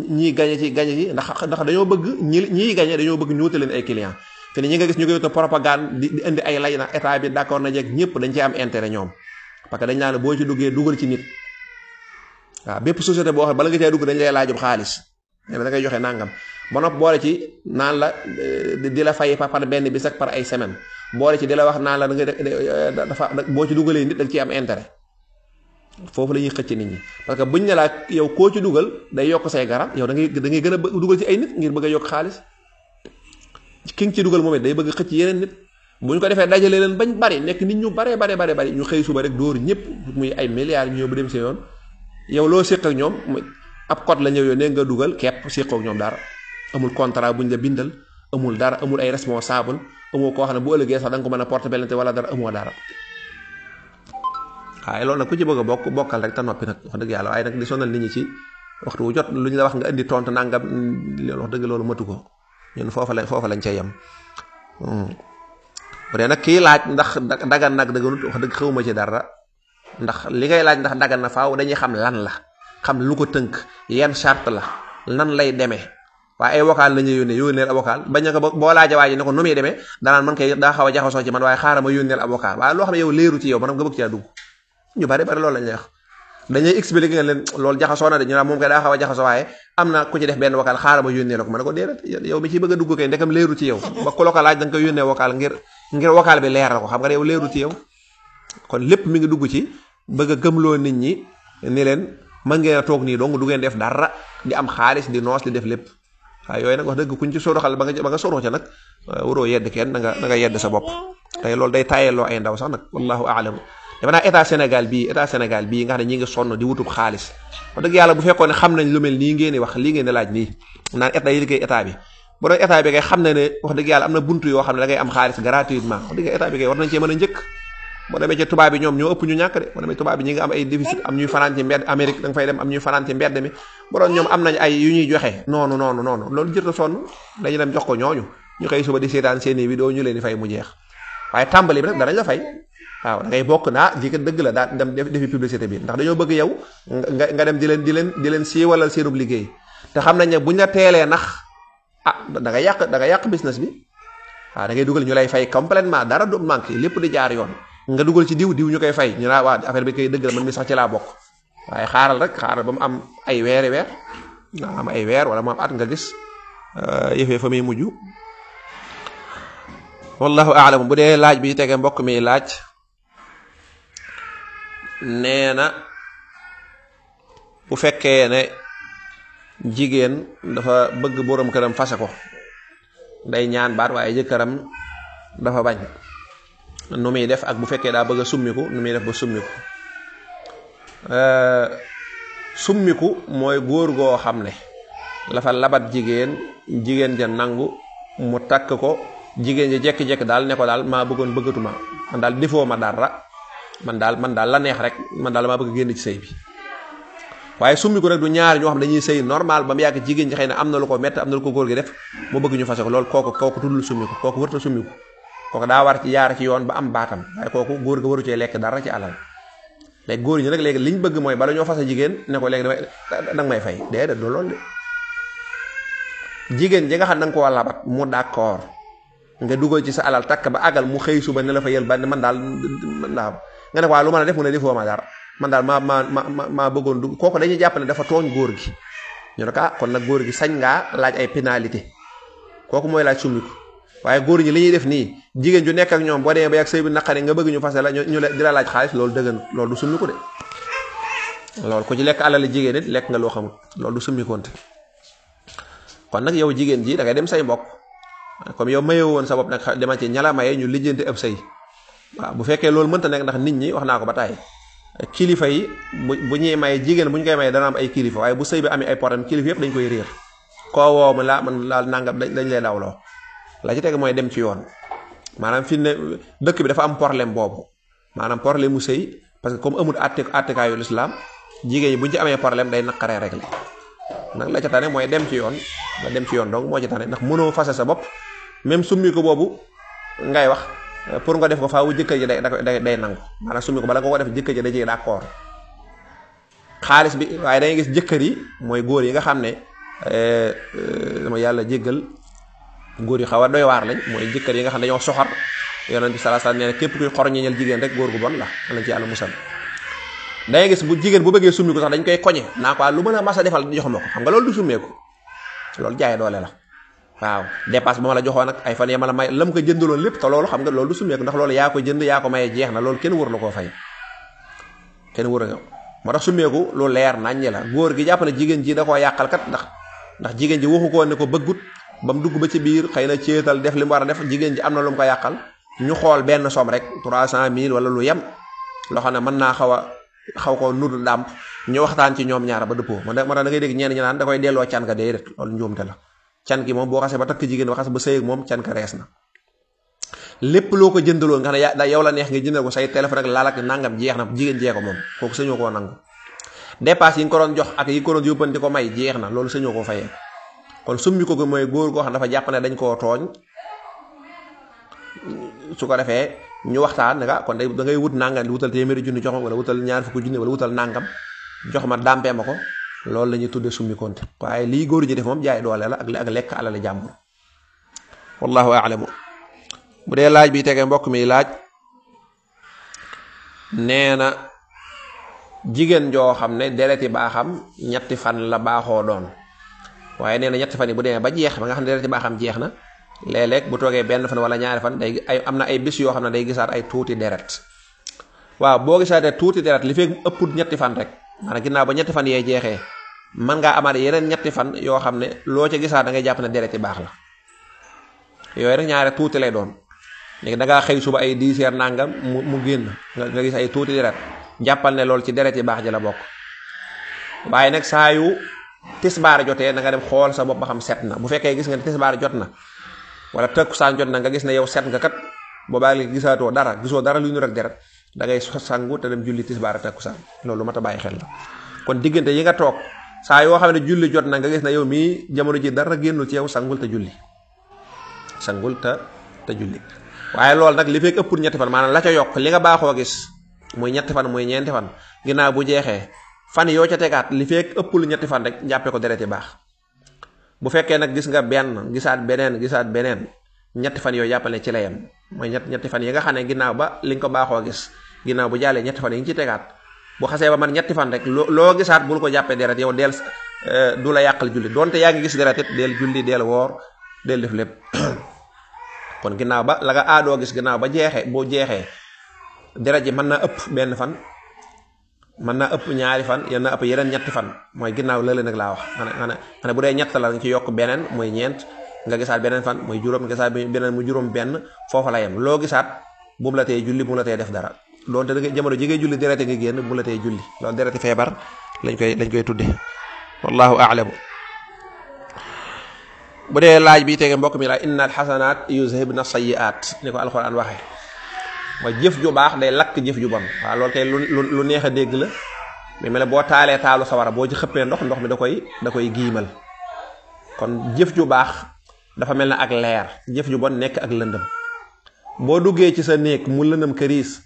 ñii gañe ci ndax dañoo bëgg ñii gañe dañoo bëgg ñu wutal leen ay clients te ñi nga gis ñu koy wutal propagande di indi ay lay na état bi d'accord na jeeg ñëpp dañ ci am intérêt ñoom parce que dañ naan boo ci duggee dugal ci nit waaw bépp société boo xam bala nga cee dugg dañ lay laajub xaalis da ngay joxe nangam ba nopp boole ci naan la di la fay par benn bis ak par ay semaine boole ci di la wax naan la da nga dafa boo ci dugalee nit da nga ciy am intérêt foofu la ñuy xëcc nit ñi parce que buñ ne laa yow koo ci dugal day yokk say garab yow da ngay gën a dugal ci ay nit ngir bëgg a yokk xaalis ki nga ci dugal moom it day bëgg xëcc yeneen nit bu ñu ko defee dajale leen bañ bari nekk nit ñu bari ñu xëy suba rek dóor ñëpp muy ay milliards ñu ñëw bu dem si yoon yow loo séq ak ñoom ab code la ñëw yoon ne nga dugal kepp séqoo ak ñoom dara amul contrat buñ la bindal amul dara amul ay responsable amoo koo xam ne bu ëllëgee sax da nga ko mën a porter plainte wala dara amoo dara waaye loolu nag ku ci bëgg a bokkal rek te noppi nag wax dëgg yàlla waaye nag di sonal nit ñi ci waxtu wu jot lu ñu la wax nga indi tontu nangam wax dëgg loolu matu ko ñun foofa lañ cay yem bu dee nag kii laaj ndax dagan nag dëgganut wax dëgg xawma ci dara ndax li ngay laaj ndax dagan na faaw dañuy xam lan la xam lu ko tënk yan charte la nan lay demee waaye ay vocal la ñuy yónneel avocat bañ na ko boo laaja waa ji ne ko nu muy demee danaan man kay daa xaw a jaxasoo ci man waaye xaaral ma yónneel avocat waaye loo xam ne yow leeru ci yow maanaam nga bëgg caa dugg ñu bari loolu lañ lay wax dañuy expliquer nga leen loolu jaxasoo na de ñu naan moom kay daa xaw a jaxasoo waaye am na ku ci def benn vocal xaaral ma yónneel ko ma ne ko déedéet yow mi ci bëgg a dugg kay ndekam leeru ci yow ba ku la ko laaj da nga koy yónnee vocal ngir vocal bi leer la ko xam nga yow leeru ci yow kon lépp mi ngi dugg ci bëgg a gëmloo nit ñi ni leen mën ngeen a toog nii donc du ngeen def dara di am xaalis di noos di def lépp waaye yooyu nag wax dëgg kuñ ci soroxal ba nga soroo ca nag waroo yedd kenn da nga yedd sa bopp tey loolu day tayelloo ay ndaw sax nag wallahu aalam dafa naa état Sénégal bii nga xam ne ñi ngi sonn di wutub xaalis wax dëgg yàlla bu fekkoon ne xam nañ lu mel nii ngeen di wax lii ngeen di laaj nii naan état yi liggéey état bi bu doon état bi kay xam ne wax dëgg yàlla am na buntu yoo xam ne da ngay am xaalis gratuitement wax dëgg état bi kay war nañ cee mën a njëkk boo demee ci tubaab bi ñoom ñoo ëpp ñu ñàkk de boo demee tubaab bi ñi nga am ay déficit am ñuy fanaan ci mbedd Amérique da nga fay dem am ñuy fanaan ci mbedd mi bu doon ñoom am nañ ay yu ñuy joxe noonu loolu jërta sonn dañu dem jox ko ñooñu ñu xëy suba di seetaan seeni vidéo ñu leen di fay mu jeex waaye tàmbali bi nag danañ la fay waaw da ngay bokk naa lii kat dëgg la daa dem defi publicité bi ndax dañoo bëgg yow nga dem di leen siiwalal seenub liggéey te xam nañ ne buñ la teelee nax da nga yàq business bi waaw da ngay dugal ñu lay fay complètement dara du manqué lépp di jaar yoon nga dugal ci diw ñu koy fay ñu naa waa affaire bi koy dëgg la man mi sax ci laa bokk waaye xaaral ba mu am ay weer wala mu am at nga gis yëfee fa muy mujj wallahu aalam. bu dee laaj bi tege mbokk mi laaj nee na bu fekkee ne jigéen dafa bëgg borom këram fase ko day ñaan baat waaye jëkkëram dafa bañ nu muy def ak bu fekkee daa bëgg a summiku nu muy def ba summiku mooy góor goo xam ne dafa labat jigéen ja nangu mu takk ko jigéen ja jekki-jekki daal ne ko daal maa bëggoon bëggatuma man daal defoo ma dara man daal la neex rek man daal maa bëgg génn ci sëy bi waaye summiku rek du ñaari ñoo xam dañuy sëy normal ba mu yàgg jigéen ji xëy na am na lu ko métti am na lu ko góor gi def mu bëgg ñu fase ko loolu kooku tuddul summiku kooku wërta summiku kooku daa war ci jaar ci yoon ba am baatam waaye kooku góor ga waru cee lekk dara ci alal léegi góor ñi nag léegi liñ bëgg mooy bala ñoo fase jigéen ne ko léegi danga may fay déedéet du loolu de jigéen ji nga xam da nga koo labat mu d'accord nga dugal ci sa alal takk ba àggal mu xëy suba ne la fa yël ba man daal nga ne ko waa lu mën a def mu ne defoo ma dara man daal maa bëggoon dugg kooku dañuy jàpp ne dafa tooñ góor gi ñu ne ko kon nag góor gi sañ ngaa laaj ay pénalité kooku mooy laaj summiku waaye góor ñi li ñuy def nii jigéen ju nekk ak ñoom boo demee ba yàgg sëy bi naqari nga bëgg ñu fase la ñu di la laaj xaalis loolu dëggan loolu du summiku de loolu ku ci lekk alal jigéen it lekk nga loo xamul loolu du summikoonte kon nag yow jigéen ji da ngay dem say mbokk comme yow mayoo woon sa bopp nag dema ci ñala maye ñu lijjanti ab sëy waaw bu fekkee loolu mënta nekk ndax nit ñi wax naa ko ba tàyyi kilifa yi bu ñuy maye jigéen bu ñu koy maye dana am ay kilifa waaye bu sëy bi amee ay problème kilifa yëpp dañ koy réer koo woo man laal nangam dañ lay dawloo la ci teg mooy dem ci yoon maanaam fi ne dëkk bi dafa am problème boobu maanaam problème mu sëy parce que comme amul attekaayu lislaam jigéen ñi bu ñu ci amee problème day naqaree rek la nag la ca tane mooy dem ci yoon nga dem ci yoon donc moo ci tane ndax mënoo fase sa bopp même summi ko boobu ngay wax pour nga def ko faawu jëkkër ji day nangu maanaam summi ko bala nga ko def jëkkër ji da ciy d'accord xaalis bi waaye dangay gis jëkkër yi mooy góor yi nga xam ne dama yàlla jéggal góor yi xaw a doy waar lañ mooy jëkkër yi nga xam ne dañoo soxor yonent bi sallallahu alayhi wasallam nee na képp kuy xorñeñal jigéen rek góor gu bon la lañ ci yàlla musal dangay gis bu jigéen bu bëggee summi ko sax dañ koy koñe naa ko lu mën a mas a defal jox ma ko xam nga loolu du summeeku loolu jaay doole la waaw dépasse ba ma la joxoon nag ay fan ya ma la may lam ko jëndaloon lépp te loolu xam nga loolu du summeeku ndax loolu yaa ko jënd yaa ko maye jeex na loolu kenn wër la koo fay kenn wër nga moo tax summeeku lu leer naññi la góor gi jàpp ne jigéen ji da koo yàqal kat ndax jigéen ji waxu ko ne ko bëggut ba mu dugg ba ci biir xëy na céetal def li mu war a def jigéen ji am na lu mu ko yàqal ñu xool benn somme rek 300 000 wala lu yem loo xam ne mën naa xaw ko nudu dàmp ñu waxtaan ci ñoom ñaara ba dëppoo moo tax da ngay dégg ñenn ñi naan da koy delloo can ka déedéet loolu njuumte la can gi moom boo xasee ba takk jigéen ba xas ba sëy ak moom can ka rees na lépp loo ko jëndaloon nga xam ne yow la neex nga jëndal ko say téléphone ak laal ak nangam jeex na jigéen jee ko moom kooku sañoo koo nangu dépasse yi nga ko doon jox ak yi ko doon yóbbanti ko may jeex na loolu sañoo koo fayee kon summi ko mooy góor goo xam dafa jàpp ne dañ koo tooñ su ko defee ñu waxtaan ne kon da ngay wut nangam wutal téeméeri junni jox ma wala wutal ñaar fukki junni wala wutal nangam jox ma dàmpee ma ko loolu la ñuy tuddee summi konte waaye lii góor ji def moom jaay doole la ak lekk alal jàmbur wallahu a'lamu bu dee laaj bi tege mbokk mi laaj nee na jigéen joo xam ne dereti baaxam ñetti fan la baaxoo doon waaye nee na ñetti fan yi bu demee ba jeex ba nga xam ne dereti baaxam jeex na léeg-léeg bu toogee benn fan wala ñaari fan am na ay bis yoo xam ne day gisaat ay tuuti deret waaw boo gisaatee tuuti deret li fekk ëpput ñetti fan rek maanaam ginnaaw ba ñetti fan yee jeexee mën ngaa amaat yeneen ñetti fan yoo xam ne loo ca gisaat da ngay jàpp ne dereti baax la yooyu rek ñaare tuuti lay doon léegi da ngaa xëy suba ay 10 heures nangam mu génn nga gis ay tuuti deret jàppal ne loolu ci deret yi baax ji la bokk waaye nag saa yu tisbaar jotee na nga dem xool sa bopp ba xam set na bu fekkee gis nga ne tisbaar jot na wala takkusaan jot na nga gis ne yow set nga kat boobaa léegi gisoo dara lu ñu rek deret da ngay sangu te dem julli tisbaar takkusaan loolu mat a bàyyi xel la kon diggante yi nga toog saa yoo xam ne julli jot na nga gis ne yow mii jamono ji dara génnul ci yow sangul te julli waaye loolu nag li fekk ëppul ñetti fan maanaam la ca yokk li nga baaxoo gis muy ñetti fan muy ñeenti fan ginnaaw bu jeexee fan yoo ca tegaat li fekk ëppul ñetti fan rek jàppee ko dereti baax bu fekkee nag gis nga benn gisaat beneen ñetti fan yooyu jàppale ci la yem mooy ñetti fan yi nga xam ne ginnaaw ba li nga ko baaxoo gis ginnaaw bu jàllee ñetti fan yi nga ci tegaat bu xasee ba man ñetti fan rek loo gisaat bul ko jàppee deret yow del du la yàqal julli donte yaa ngi gis deret it del julli del woor del def lépp kon ginnaaw ba la nga aadoo gis ginnaaw ba boo jeexee deret ji mën naa ëpp benn fan mën naa ëpp ñaari fan yéen naa ëpp yeneen ñetti fan mooy ginnaaw lële nag laa wax nga ne bu dee ñett la nga ci yokk beneen mooy ñeent nga gisaat beneen fan mooy juróom nga gisaat beneen mu juróom benn foofa la yem loo gisaat bu mu la tee julli bu mu la tee def dara doonte da nga jamono ji ngay julli derete nga génn bu mu la tee julli loolu dereti feebar lañ koy tudde wallahu a'lamu bu dee laaj bi tege mbokk mi la innal xasanaat yuzhibna sayyi'aat ni ko alxuraan waxee mooy jëf ju baax day lakk jëf ju bon waaw loolu kay lu neex a dégg la mais mel ne boo taalee taalu sawara boo ci xëppee ndox mi da koy giimal kon jëf ju baax dafa mel na ak leer jëf ju bon nekk ak lëndëm boo duggee ci sa néeg mu lëndëm këriis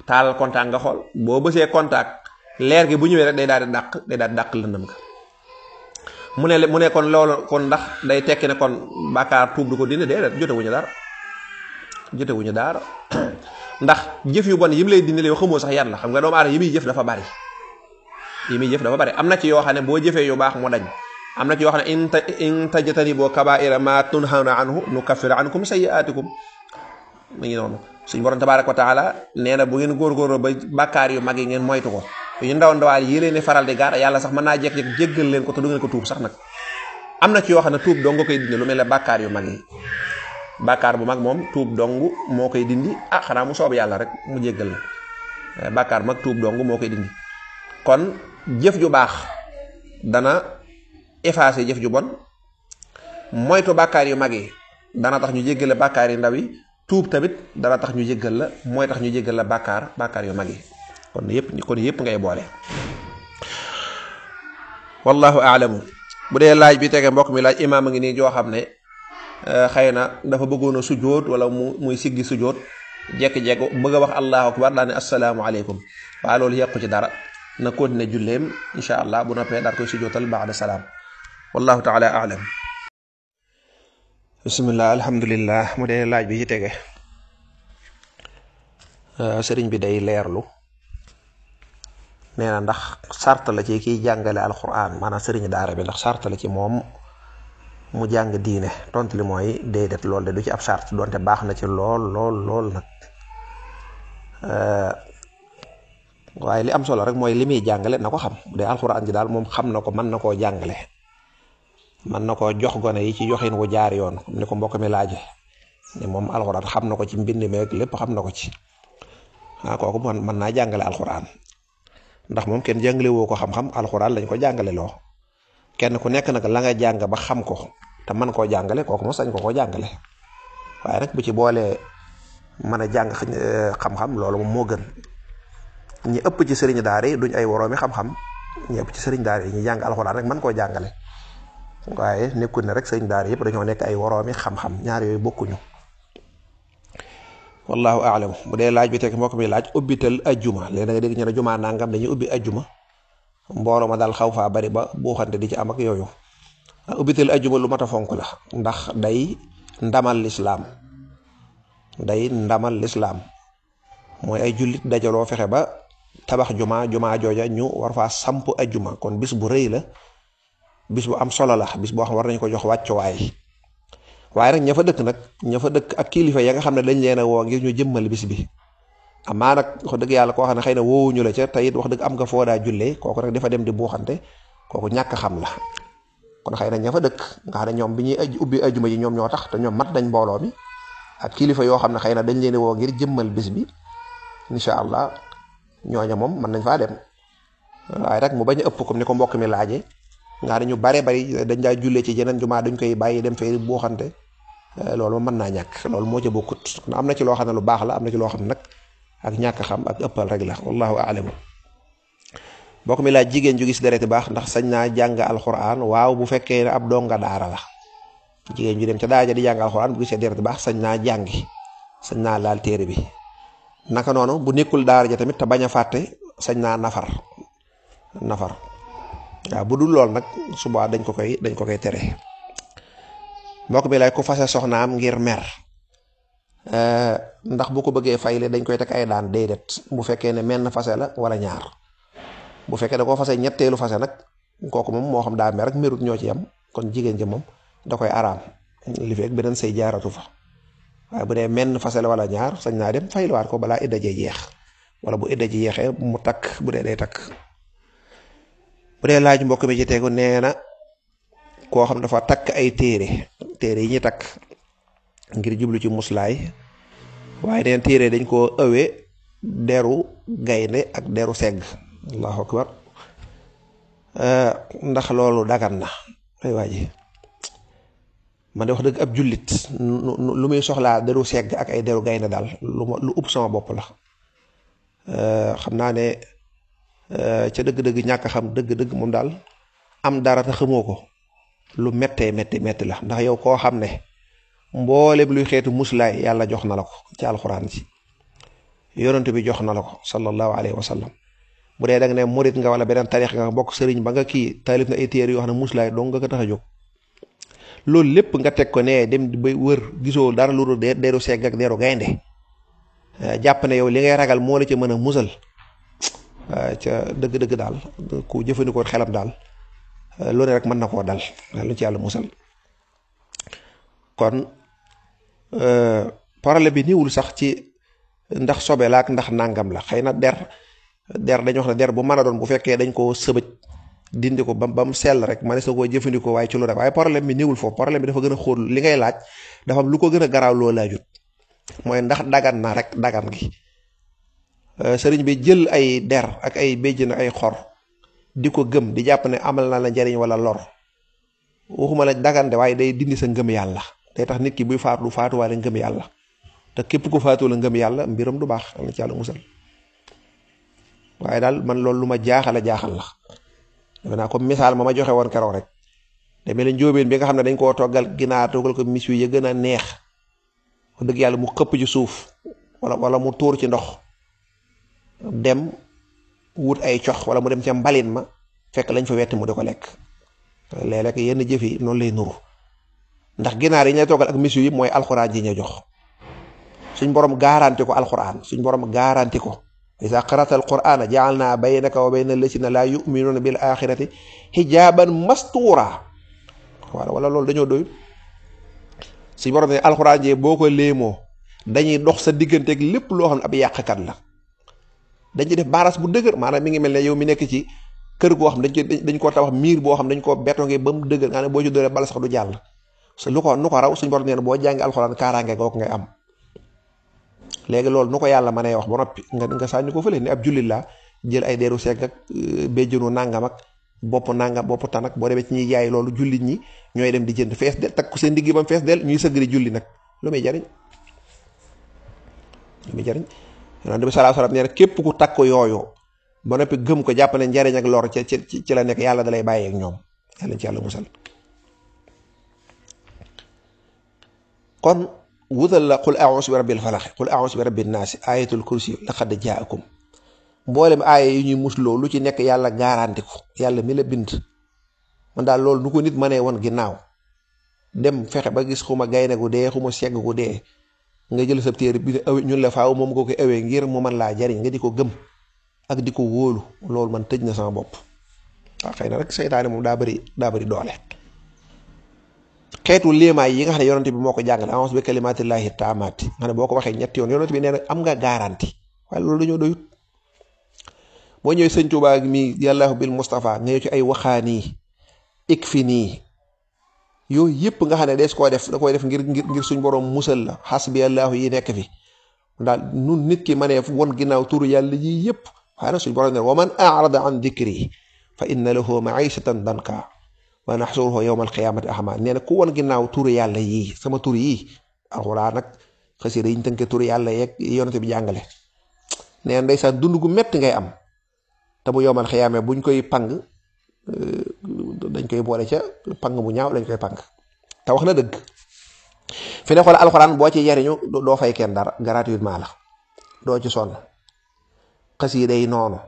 taalal contact nga xool boo bësee contact leer gi bu ñëwee rek day daal di dàq lëndëm ka mu ne kon loolu kon ndax day tekki ne kon bàkkaar tuub du ko dindi déedéet jotewuñu dara ndax jëf yu bon yim lay dindi yow xamoo sax yan la. xam nga doomu aadama yi muy jëf dafa bari am na ci yoo xam ne boo jëfee yu baax mu dañ, am na ci yoo xam ne in tajtanibu kabaa'ira ma tunhawna anhu nukaffir ankum sayyi'atikum. mu ngi noonu suñu borom tabaaraka wa taala nee na bu ngeen góorgóorloo ba bàkkaar yu mag yi ngeen moytu ko, yu ndaw ndawaan yi leen di faral di gaar yàlla sax mën naa jékki-jékki jéggal leen ko te du ngeen ko tuub sax nag. am na ci yoo xam ne tuub dong nga koy dindi, lu mel ne bàkkaar yu mag yi. bàkkaar bu mag moom tuub dong moo koy dindi, xanaa mu soob yàlla rek mu jéggal la. bàkkaar mag tuub dong moo koy dindi. kon jëf ju baax dana effacer jëf ju bon, moytu bàkkaar yu mag yi dana tax ñu jéggal la bàkkaar yu ndaw yi, tuub tamit dana tax ñu jéggal la, mooy tax ñu jéggal la bàkkaar yu mag yi. kon yëpp ngay boole. wallahu aalamu. bu dee laaj bi tege mbokk mi laaj imaam a ngi nii joo xam ne xëy na dafa bëggoon a sujjóot wala muy siggi sujjóot jekki-jekki bëgg a wax allahu akbar daa ne assalaamu aleykum, waaye loolu yàqu ci dara, na continuer julleem insha allah, bu noppee daal koy sujjóotal ba'da salaam. wallahu taala aalam. bismillah alhamdulillah. mu dee laaj bi ci tege sëriñ bi day leerlu, nee na ndax sart la ci kiy jàngale alquran, maanaam sëriñ daara bi ndax sart la ci moom mu jàng diine. tontu li mooy déedéet, loolu de du ci ab sart, donte baax na ci lool nag. waaye li am solo rek mooy li muy jàngale na ko xam. bu dee alquran ji daal moom xam na ko, mën na koo jàngale, mën na koo jox gone yi ci joxin wu jaar yoon, ni ko mbokk mi laaje ne moom alquran xam na ko ci mbind meeg lépp xam na ko ci. kooku mën naa jàngale alquran, ndax moom kenn jàngale woo ko xam-xam, alxuraan lañ ko jàngale loo. kenn ku nekk nag la nga jàng ba xam ko te mën koo jàngale, kooku moom sañ ko jàngale. waaye nag bu ci boolee mën a jàng xam-xam, loolu moom moo gën. ñi ëpp ci sëriñ daara yi duñ ay woroomi xam-xam, ñi ëpp ci sëriñ daara yi ñu jàng alxuraan rek mën koo jàngale. waaye nekkul ne rek sëriñ daara yëpp dañoo nekk ay woroomi xam-xam, ñaar yooyu bokkuñu. wallahu a'lam. bu dee laaj bi teg mbokk mi laaj ubbital ajjuma, léegi da nga dégg ñu ne jumaa nangam dañuy ubbi ajjuma, mbooloo ma daal xaw faa bari ba buuxante di ci am ak yooyu. ubbital ajjuma lu mat a fonk la, ndax day ndamal lislaam, mooy ay jullit dajaloo fexe ba tabax jumaa jooja ñu war faa samp ajjuma. kon bis bu rëy la, bis bu am solo la, bis boo xam war nañ ko jox wàccuwaay. waaye nag ña fa dëkk ak kilifa ya nga xam ne dañ leen a woo ngir ñu jëmmal bis bi, amaa nag wax dëgg yàlla koo xam ne xëy na woowuñu la ca te it wax dëgg am nga foo daa jullee, kooku rek dafa dem di buuxante, kooku ñàkk xam la. kon xëy na ña fa dëkk nga xam ne ñoom bi ñuy ubbi ajjuma ji ñoom ñoo tax, te ñoom mat nañ mbooloo mi, ak kilifa yoo xam ne xëy na dañ leen a woo ngir jëmmal bis bi, incha allah ñooña moom mën nañ faa dem. waaye rek mu bañ a ëpp comme ni ko mbokk mi laaje, nga xam ne ñu bari dañ daa jullee ci jeneen jumaa duñ koy bàyyi dem fee buuxante, loolu mën naa ñàkk, loolu moo ca bokkut. am na ci loo xam ne lu baax la, am na ci loo xam ne nag ak ñàkk xam ak ëppal rek la. wallahu a'lam. mbokk mi laaj jigéen ju gis deret baax ndax sañ naa jàng alquran. waaw bu fekkee ne ab donga daara la, jigéen ju dem ca daara di jàng alquran bu gisee deret baax sañ naa jàngi, sañ naa laal téere bi. naka noonu bu nekkul daara ja tamit te bañ a fàtte sañ naa nafar. waaw bu dul lool nag suba dañ ko koy tere. mbokk mi lay ko fase soxnaam ngir mer, ndax bu ko bëggee fayle dañ koy teg ay daan? déedéet, bu fekkee ne menn fase la wala ñaar. bu fekkee da koo fase ñetteelu fase nag, kooku moom moo xam daa mer rek merut ñoo ci yam, kon jigéen ji moom da koy araam li fekk beneen say jaaratu fa. waaye bu dee menn fase la wala ñaar, sañ naa dem fayluwaat ko balaa idda jee jeex, wala bu idda ji jeexee mu takk bu dee day takk. bu dee laaj mbokk mi ci tegu nee na koo xam dafa takk ay téere yi ñuy takk ngir jublu ci muslaay, waaye neen téere dañ koo ëwee deru gaynde ak deru segg. allahu akbar. ndax loolu dagan na? ay waaji man de wax dëgg ab jullit lu muy soxlaa deru segg ak ay deru gaynde daal lu ëpp sama bopp la. xam naa ne ca dëgg-dëgg ñàkk a xam dëgg-dëgg moom daal am dara te xamoo ko lu méttee métti la. ndax yow koo xam ne mboolem luy xeetu muslaay yàlla jox na la ko ci alxuraan ci yonent bi jox na la ko sallallahu alayhi wa sallam. bu dee da nga ne murit nga wala beneen tarix nga bokk sëriñ ba nga kii taalif na ay téere yoo xam ne muslaay dong nga ko tax a jóg. loolu lépp nga teg ko ne dem ba wër gisoo dara lu dul deeru segg ak deeru gaynde, jàpp ne yow li ngay ragal moo la ca mën a musal ca dëgg-dëgg daal ku jëfandikoo xelam daal lu ne rek mën na koo dal lu ci yàlla musal. kon problème bi niwul sax ci ndax sobe la ak ndax nangam la, xëy na der dañu wax ne der bu mën a doon bu fekkee dañ koo sëbëj dindi ko ba mu sell rek ma ne sa koo jëfandikoo waaye ci lu rek, waaye problème bi niwul foofu. problème bi dafa gën a xóot, li ngay laaj dafa am lu ko gën a garaaw loo laajut, mooy ndax dagan na rek dagan gi. sëriñ bi jël ay der ak ay béjjën ay xor di ko gëm di jàpp ne amal na la njariñ wala lor, waxuma la dagan de waaye day dindi sa ngëm yàlla, day tax nit ki buy faatu du faatuwaale ngëm yàlla, te képp ku faatu la ngëm yàlla mbiram du baax, am na ci yàlla musal. waaye daal man loolu lu ma jaaxal la defe naa comme misaal ma joxe woon keroog rek, demee la njóobeen bi nga xam ne dañ koo toggal ginaar toggal ko mis yu gën a neex, wax dëgg yàlla mu xëpp ci suuf wala mu tuur ci ndox, dem wut ay cox wala mu dem ca mbalin ma fekk lañ fa wetti mu di ko lekk. léeg-léeg yenn jëf yi noonu lay nuru, ndax ginaar yi ñu lay toggal ak mis yu yi mooy alxuraan ji ñu jox suñ borom garanti ko. alxuraan suñ borom garanti ko, iza qara'ta alqur'ana ja'alna baynaka wa bayna alladhina la yu'minuna bil akhirati hijaban mastura. wala loolu dañoo doyut. suñ borom ne alxuraan jee boo ko léemoo dañuy dox sa digganteeg lépp loo xam ne ab yàqkat la, dañuy def baras bu dëgër. maanaam mi ngi mel ne yow mi nekk ci kër goo xam dañ koo tabax miir boo xam dañ koo bétonge ba mu dëgër nga ne boo ci dóoree bala sax du jàll. lu ko raw suñ borom nee na boo jàngi alxuraan kaaraange googu ngay am. léegi loolu nu ko yàlla mënee wax ba noppi nga sànni ko fële ni ab jullit laa jël ay deeru segg ak béjjënu nangam ak bopp nangam bopp tan ak boo demee ci ñuy jaay loolu jullit ñi ñooy dem di jënd fees del takk ko seen digg ba mu fees del ñuy sëgg di julli nag lu muy jariñ. Yonent bi sallallahu alayhi wasallam nee na képp ku takk yooyu ba noppi gëm ko jàpp ne njariñ ak lor ci la nekk, yàlla dalay bàyyi ak ñoom, yàlla ci yàlla musal. kon wutal la qul a'uuzu bi rabbil falaq, qul a'uuzu bi rabbin naas, ayatul kursi, laqad jaakum, mboolem aaya yi ñuy musloo lu ci nekk yàlla garanti ko, yàlla mi la bind. man daal loolu nu ko nit mënee woon ginnaaw dem fexe ba gis xuma gaynde gu dee xuma segg gu dee nga jël sa téere bi awe ñun la faaw moom nga koy awee ngir mu mën laa jariñ nga di ko gëm ak di ko wóolu, loolu man tëj na sama bopp. waaw xëy na rek seytaane moom daa bëri doole. xeetu léemaay yi nga xam ne yonent bi moo ko jàngale, a'uuzu bi kalimaatillaahi taammaati, nga xam ne boo ko waxee ñetti yoon yonent bi nee na am nga garanti, waaye loolu dañoo doyut. boo ñëwee sëñ Tuubaa mi yàllaahu bil Mustafa nga ñëw ci ay waxaanii ikfinii, yooyu yëpp nga xam ne des koo def da koy def ngir suñ borom musal la, xasbiyallaahu yi nekk fi daal nun nit ki mënee won ginnaaw turu yàlla yi yëpp. waaye nag suñ borom ne wa man a'rada an dikri fa inna lahu ma'ishatan danka wa nahshuruhu yawmal qiyaamati a'maa. nee na ku won ginnaaw turu yàlla yii, sama tur yii alxuraan nag xasida yi ñu tënkee turu yàlla yeeg yonent bi jàngale, nee na ndeysaan dund gu metti ngay am, te bu yawmal qiyaama buñ koy pang dañ koy boole ca pang bu ñaaw lañ koy pang. te wax na dëgg. fi ne xool alxuraan boo ci jariñu doo fay kenn dara, gratuitement la, doo ci sonn. xasida yi noonu,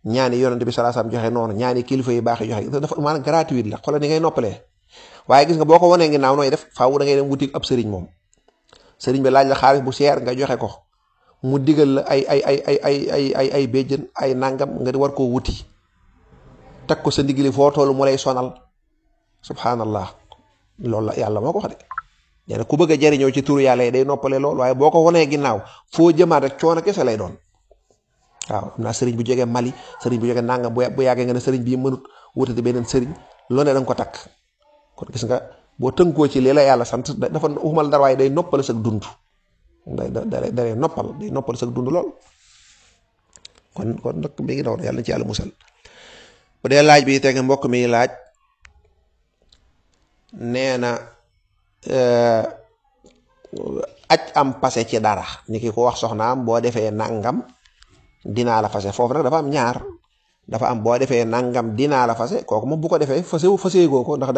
ñaani yonent bi sallallahu alayhi wasallam joxe noonu, ñaani kilifa yu baax yi joxe, dafa maanaam gratuit la. xoolal ni ngay noppalee. waaye gis nga boo ko wanee ginnaaw nooy def, faaw da ngay dem wuti ab sëriñ moom. sëriñ bi laaj la xaalis bu seer nga joxe ko, mu digal la ay béjjën ay nangam nga di war koo wuti, teg ko sa ndigli foo toll mu lay sonal. subhanallah, loolu la yàlla moo ko wax de. nee na ku bëgg a jariñoo ci turu yàlla yi day noppale lool, waaye boo ko wanee ginnaaw foo jëmaat rek coono kese lay doon. waaw am naa sëriñ bu jógee Mali, sëriñ bu jógee nangam bu yàggee nga ne sëriñ bii mënut wutati beneen sëriñ, loo ne da nga ko takk. kon gis nga boo tënkoo ci lii la yàlla sant dafa umal dara, waaye day noppal sa dund, day noppal sa dund lool. kon nag mi ngi noonu, yàlla na ci yàlla musal. bu dee laaj bi teg mbokk mi laaj nee na aj am passé ci dara, ni ki ko wax soxnaam boo defee nangam dinaa la fase. foofu nag dafa am ñaar, dafa am boo defee nangam dinaa la fase, kooku moom bu ko defee faseegoo ko, ndax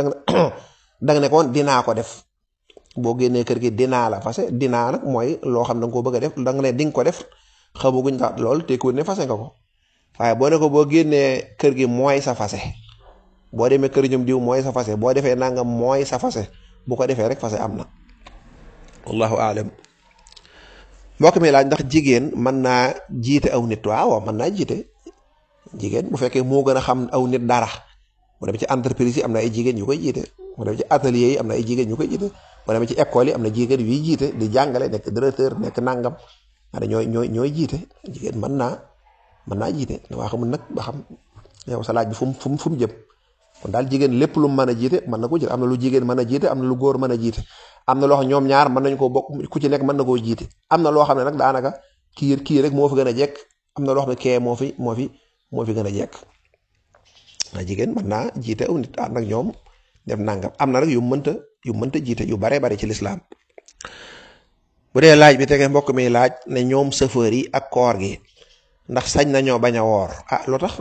danga ne koon dinaa ko def. boo génnee kër gi dinaa la fase, dinaa nag mooy loo xam da nga koo bëgg a def, danga ne di nga ko def, xamaguñ ndax loolu tekkiwul ne fase nga ko. waaye boo ne ko boo génnee kër gi mooy sa fase, boo demee kër ñoom diw mooy sa fase, boo defee nangam mooy sa fase, bu ko defee rek fase am na. wallahu aalam. mbokk mi laaj ndax jigéen mën naa jiite aw nit. waaw mën naa jiite jigéen bu fekkee moo gën a xam aw nit dara. mu dem ci entreprise yi am na ay jigéen yu koy jiite mu dem ci atelier yi am na ay jigéen yu koy jiite mu dem ci école yi am na jigéen yuy jiite di jàngale nekk directeur nekk nangam ana ñooy jiite jigéen mën naa jiite waa xamul nag ba xam yow sa laaj bi fu mu jëm kon daal jigéen lépp lu mu mën a jiite mën na ko jiite am na lu jigéen mën a jiite am na lu góor mën a jiite am na loo xam ñoom ñaar mën nañ koo bokk ku ci nekk mën na koo jiite am na loo xam ne nag daanaka kii rek moo fi gën a jekk am na loo xam ne kee moo fi gën a jekk jigéen mën naa jiite aw nit ànd ak ñoom def nangam am na nag yu mënta jiite yu bare bare ci lislaam bu dee laaj bi tege mbokk mi laaj ne ñoom chauffeur yi ak koor gi ndax sañ nañoo bañ a woor lu tax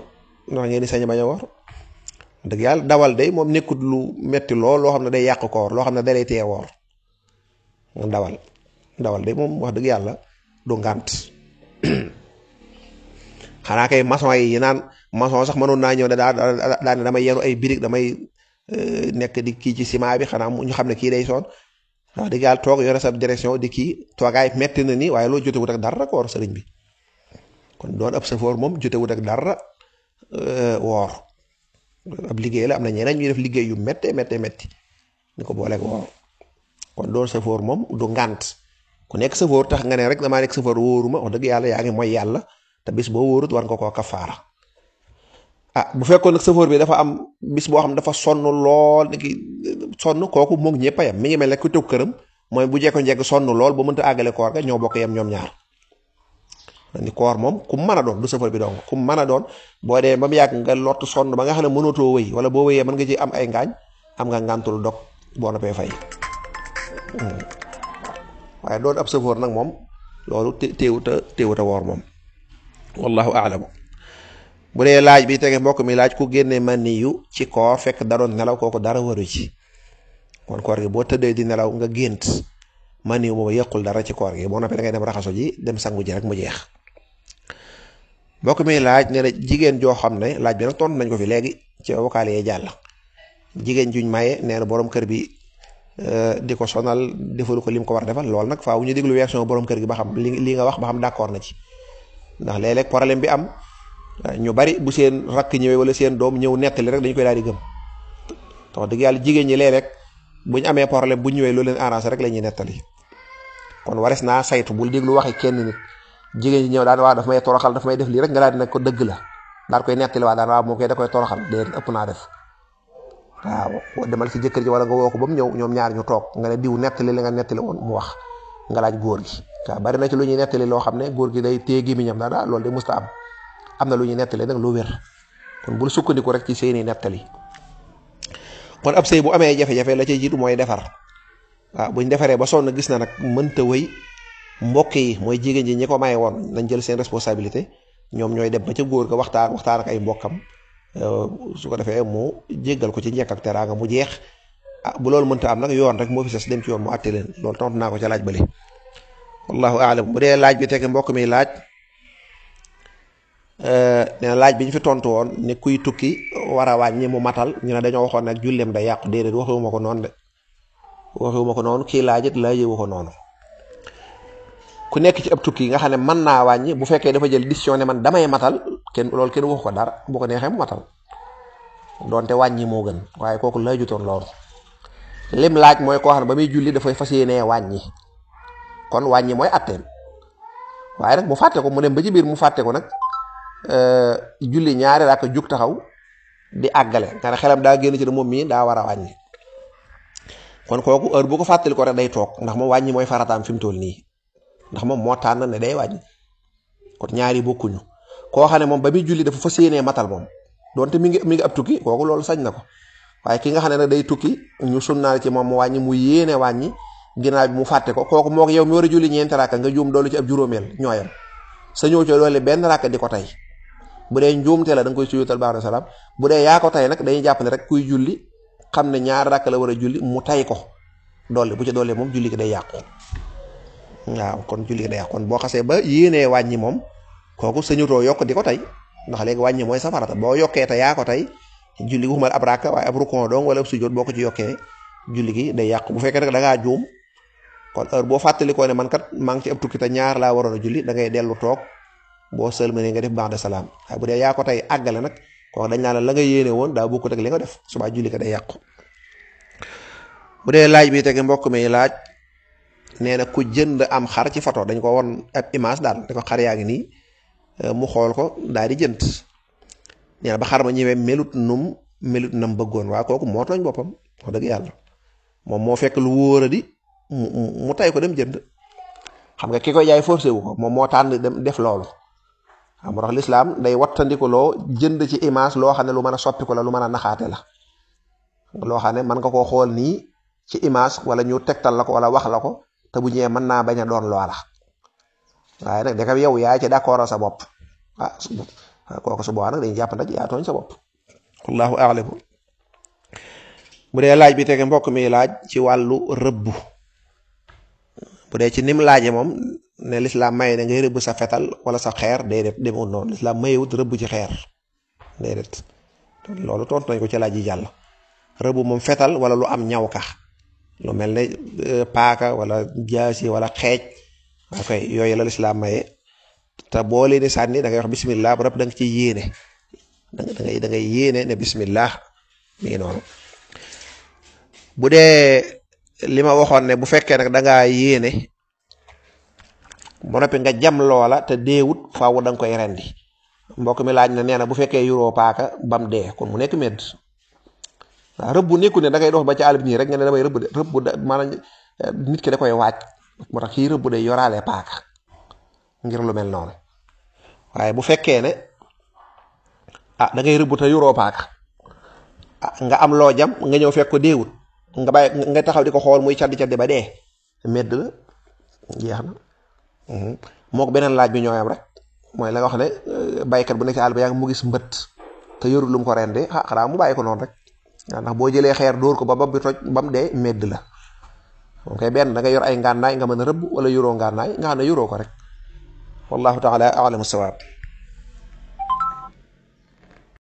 ndax ngeen di sañ bañ a woor dëgg yàlla dawal day moom nekkut lu metti lool loo xam ne day yàq koor loo xam ne da lay tee woor dawal day moom wax dëgg yàlla du ngànt xanaa kay maçon yi naan maçon sax mënoon naa ñëw ne daa ne damay yenu ay birig damay nekk di kii ci ciment bi xanaa ñu xam ne kii day soon wax dëgg yàlla toog yore sa direction di kii toogaay metti na ni waaye loolu jotewut ak dara koor sëriñ bi kon doon ab safoor moom jotewut ak dara woor ab liggéey la am na ñeneen ñuy def liggéey yu méttee métti ni ko booleeg woor kon doon safoor moom du ngànt ku nekk safoor tax nga ne rek damaa nekk safoor wóoruma wax dëgg yàlla yaa ngi mooy yàlla te bis boo wóorut war nga koo kafaara bu fekkoon nag safoor bi dafa am bis boo xam ne dafa sonn lool ni ki sonn kooku moom ñëpp a yem mi ngi mel ne ku toog këram mooy bu jekko-njekk sonn lool ba mënta àggale koor ga ñoo bokk yem ñoom ñaar ni koor moom ku mën a doon du safoor bi dong ku mën a doon boo dee ba mu yàgg nga lott sonn ba nga xam ne mënatoo wëy wala boo wëyee mën nga ci am ay ngaañ am nga ngàntul dog boo noppee fay waaye doon ab safoor nag moom loolu téewuta woor moom wallahu a'lam. bu dee laaj bi tege mbokk mi laaj ku génne maniyu ci koor fekk da doon nelaw kooku dara waru ci kon koor gi boo tëddee di nelaw nga gént maniyu moom yëqul dara ci koor gi boo noppee da ngay dem raxasu ji dem sangu ji rek mu jeex. mbokk mi laaj nee na jigéen joo xam ne laaj bi nag tontu nañ ko fi léegi ci vocal yee jàll jigéen juñ maye nee na borom kër bi di ko sonal defalu ko lim ko war a defal lool nag faaw ñu déglu version borom kër gi ba xam li nga wax ba xam d'accord na ci ndax léeg-léeg problème bi am ñu bari bu seen rakk ñëwee wala seen doom ñëw nettali rek dañu koy daal di gëm tax dëgg yàlla jigéen ñi léeg-léeg bu ñu amee problème bu ñëwee loolu leen arrangé rek la ñuy nettali kon wares naa saytu bul déglu waxi kenn nit jigéen ñi ñëw daan waa daf may toroxal daf may def lii rek nga daal di ne ko dëgg la daal koy nettali waa daan waa moo koy da koy toroxal déedéet ëpp naa def waaw boo demal si jëkkër ji wala nga woo ko ba mu ñëw ñoom ñaar ñu toog nga ne diw nettali li nga nettali woon mu wax nga laaj góor gi waaw bari na ci lu ñuy nettali loo xam ne góor gi day téye gémmiñam daal loolu de musta am na lu ñuy nettali nag lu wér kon bul sukkandiku rek ci seeni nettali kon ab sëy bu amee jafe-jafe la cay jiitu mooy defar waaw buñ defaree ba sonn gis na nag mënta wëy mbokk yi mooy jigéen ji ñi ko maye woon nañ jël seen responsabilité ñoom ñooy dem ba ca góor ga waxtaan ak ay mbokkam su ko defee mu jéggal ko ci njëkk ak teraanga mu jeex bu loolu mënta am nag yoon rek moo fi ses dem ci yoon mu àtte leen loolu tontu naa ko ca laaj bale wallahu aalam. bu dee laaj bi teg mbokk mi laaj nee na laaj bi ñu fi tontu woon ne kuy tukki war a wàññi mu matal ñu ne dañoo waxoon nag julleem day yàqu déedéet waxewuma ko noonu de waxewuma ko noonu kii laajit laajewu ko noonu ku nekk ci ab tukki nga xam ne mën naa wàññi bu fekkee dafa jël décision ne man damay matal kenn waxu ko dara bu ko neexee mu matal doonte wàññi moo gën waaye kooku laajutoon loolu lim laaj mooy koo xam ne ba muy julli dafay fas yéenee wàññi kon wàññi mooy atteem waaye nag mu fàtte ko mu dem ba ci biir mu fàtte ko nag julli ñaari raaka jug taxaw di àggale nga ne xelam daa génn ci ne moom mii daa war a wàññi kon kooku heure bu ko fàttali ko rek day toog ndax moom wàññi mooy farataam fi mu toll nii ndax moom moo tànn ne day wàññi kon ñaari bokkuñu koo xam ne moom ba muy julli dafa fas yéenee matal moom donte mi ngi ab tukki kooku loolu sañ na ko waaye ki nga xam ne nag day tukki ñu sunnaal ci moom mu wàññi mu yéene wàññi ginnaaw bi mu fàtte ko kooku moo ko yow mi war a julli ñeenti raaka nga juum doolu ci ab juróomeel ñooyam sa ñëw ci doole benn raaka di ko tey bu dee njuumte la da nga koy sujjóotal ba'da salaam bu dee yaa ko tey nag dañuy jàpp ne rek kuy julli xam ne ñaar raaka la war a julli mu tay ko dolli bu ci dolli moom julli gi day yàqu waaw kon julli gi day yàqu kon boo xasee ba yéenee wàññi moom kooku sañutoo yokk di ko tey ndax léegi wàññi mooy safarata boo yokkee te yaa ko tey julli gi waxuma ab raaka waaye ab rukon dong wala ab sujjóot boo ko ci yokkee julli gi day yàqu bu fekkee nag da ngaa juum kon heure boo fàttalikoo ne man kat maa ngi ci ab tukki te ñaar laa waroon a julli da ngay dellu toog boo sëlmalee nga def ba'da salaam waaye bu dee yaa ko tey àggale nag kooku dañ naan la nga yéene woon daa bokkut ak li nga def subaa julli ko day yàqu. bu dee laaj bi tege mbokk mi laaj nee na ku jënd am xar ci photo dañ ko won ab image daal ne ko xar yaa ngi nii mu xool ko daal di jënd nee na ba xar ma ñëwee melut nam bëggoon waa kooku moo tooñ boppam wax dëgg yàlla moom moo fekk lu wóor a di mu tay ko dem jënd xam nga ki koy jaay forcé wu ko moom moo tànn dem def loolu xam moo tax lislaam day wattandiku loo jënd ci image loo xam ne lu mën a soppi ko la lu mën a naxaate la loo xam ne mën nga koo xool nii ci image wala ñu tegtal la ko wala wax la ko te bu ñëwee mën naa bañ a doon loola waaye nag da yow yaa ci d'accord sa bopp kooku su boobaa nag dañuy jàpp nag yaa tooñ sa bopp wallahu a'lam. bu dee laaj bi tege mbokk mi laaj ci wàllu rëbb bu dee ci nim laaje moom ne lislaam maye ne ngay rëbb sa fetal wala sa xeer déedéet demul noonu lislaam mayewut rëbb ci xeer déedéet loolu tontu nañ ko ci laaj yi jàll. rëbb moom fetal wala lu am ñaw ka lu mel ne paaka wala jaasi wala xeej ok yooyu la lislaam maye te boo leen di sànni da ngay wax bismillah ba rëbb da nga ciy yéene da ngay yéene ne bismillah mi ngi noonu. bu dee li ma waxoon ne bu fekkee nag da ngaa yéene ba noppi nga jam loola te deewut faaw da nga koy rendi mbokk mi laaj na nee na bu fekkee yuroo paaka bam dee kon mu nekk medd waaw rëbb bu nekku ne da ngay dox ba ci àll bi nii rek nga ne damay rëbb de rëbb da maanaam nit ki da koy waaj moo tax kii rëbb de yoraale paaka ngir lu mel noonu waaye bu fekkee ne da ngay rëbb te yuroo paaka nga am loo jam nga ñëw fekk ko deewut nga bàyyi nga taxaw di ko xool muy caddi ba dee medd la jeex na. moo ko beneen laaj bi ñooyam rek mooy la nga wax ne baykat bu nekk ci àll ba yaa ngi mu gis mbët te yorul lu mu ko rendee xanaa mu bàyyi ko noonu rek ndax boo jëlee xeer dóor ko ba bopp bi toj ba mu dee medd la moom kay benn da nga yor ay ngànnaay nga mën a rëbb wala yoroo ngànnaay nga xam ne yoroo ko rek wallahu taala a'lamu sawaab.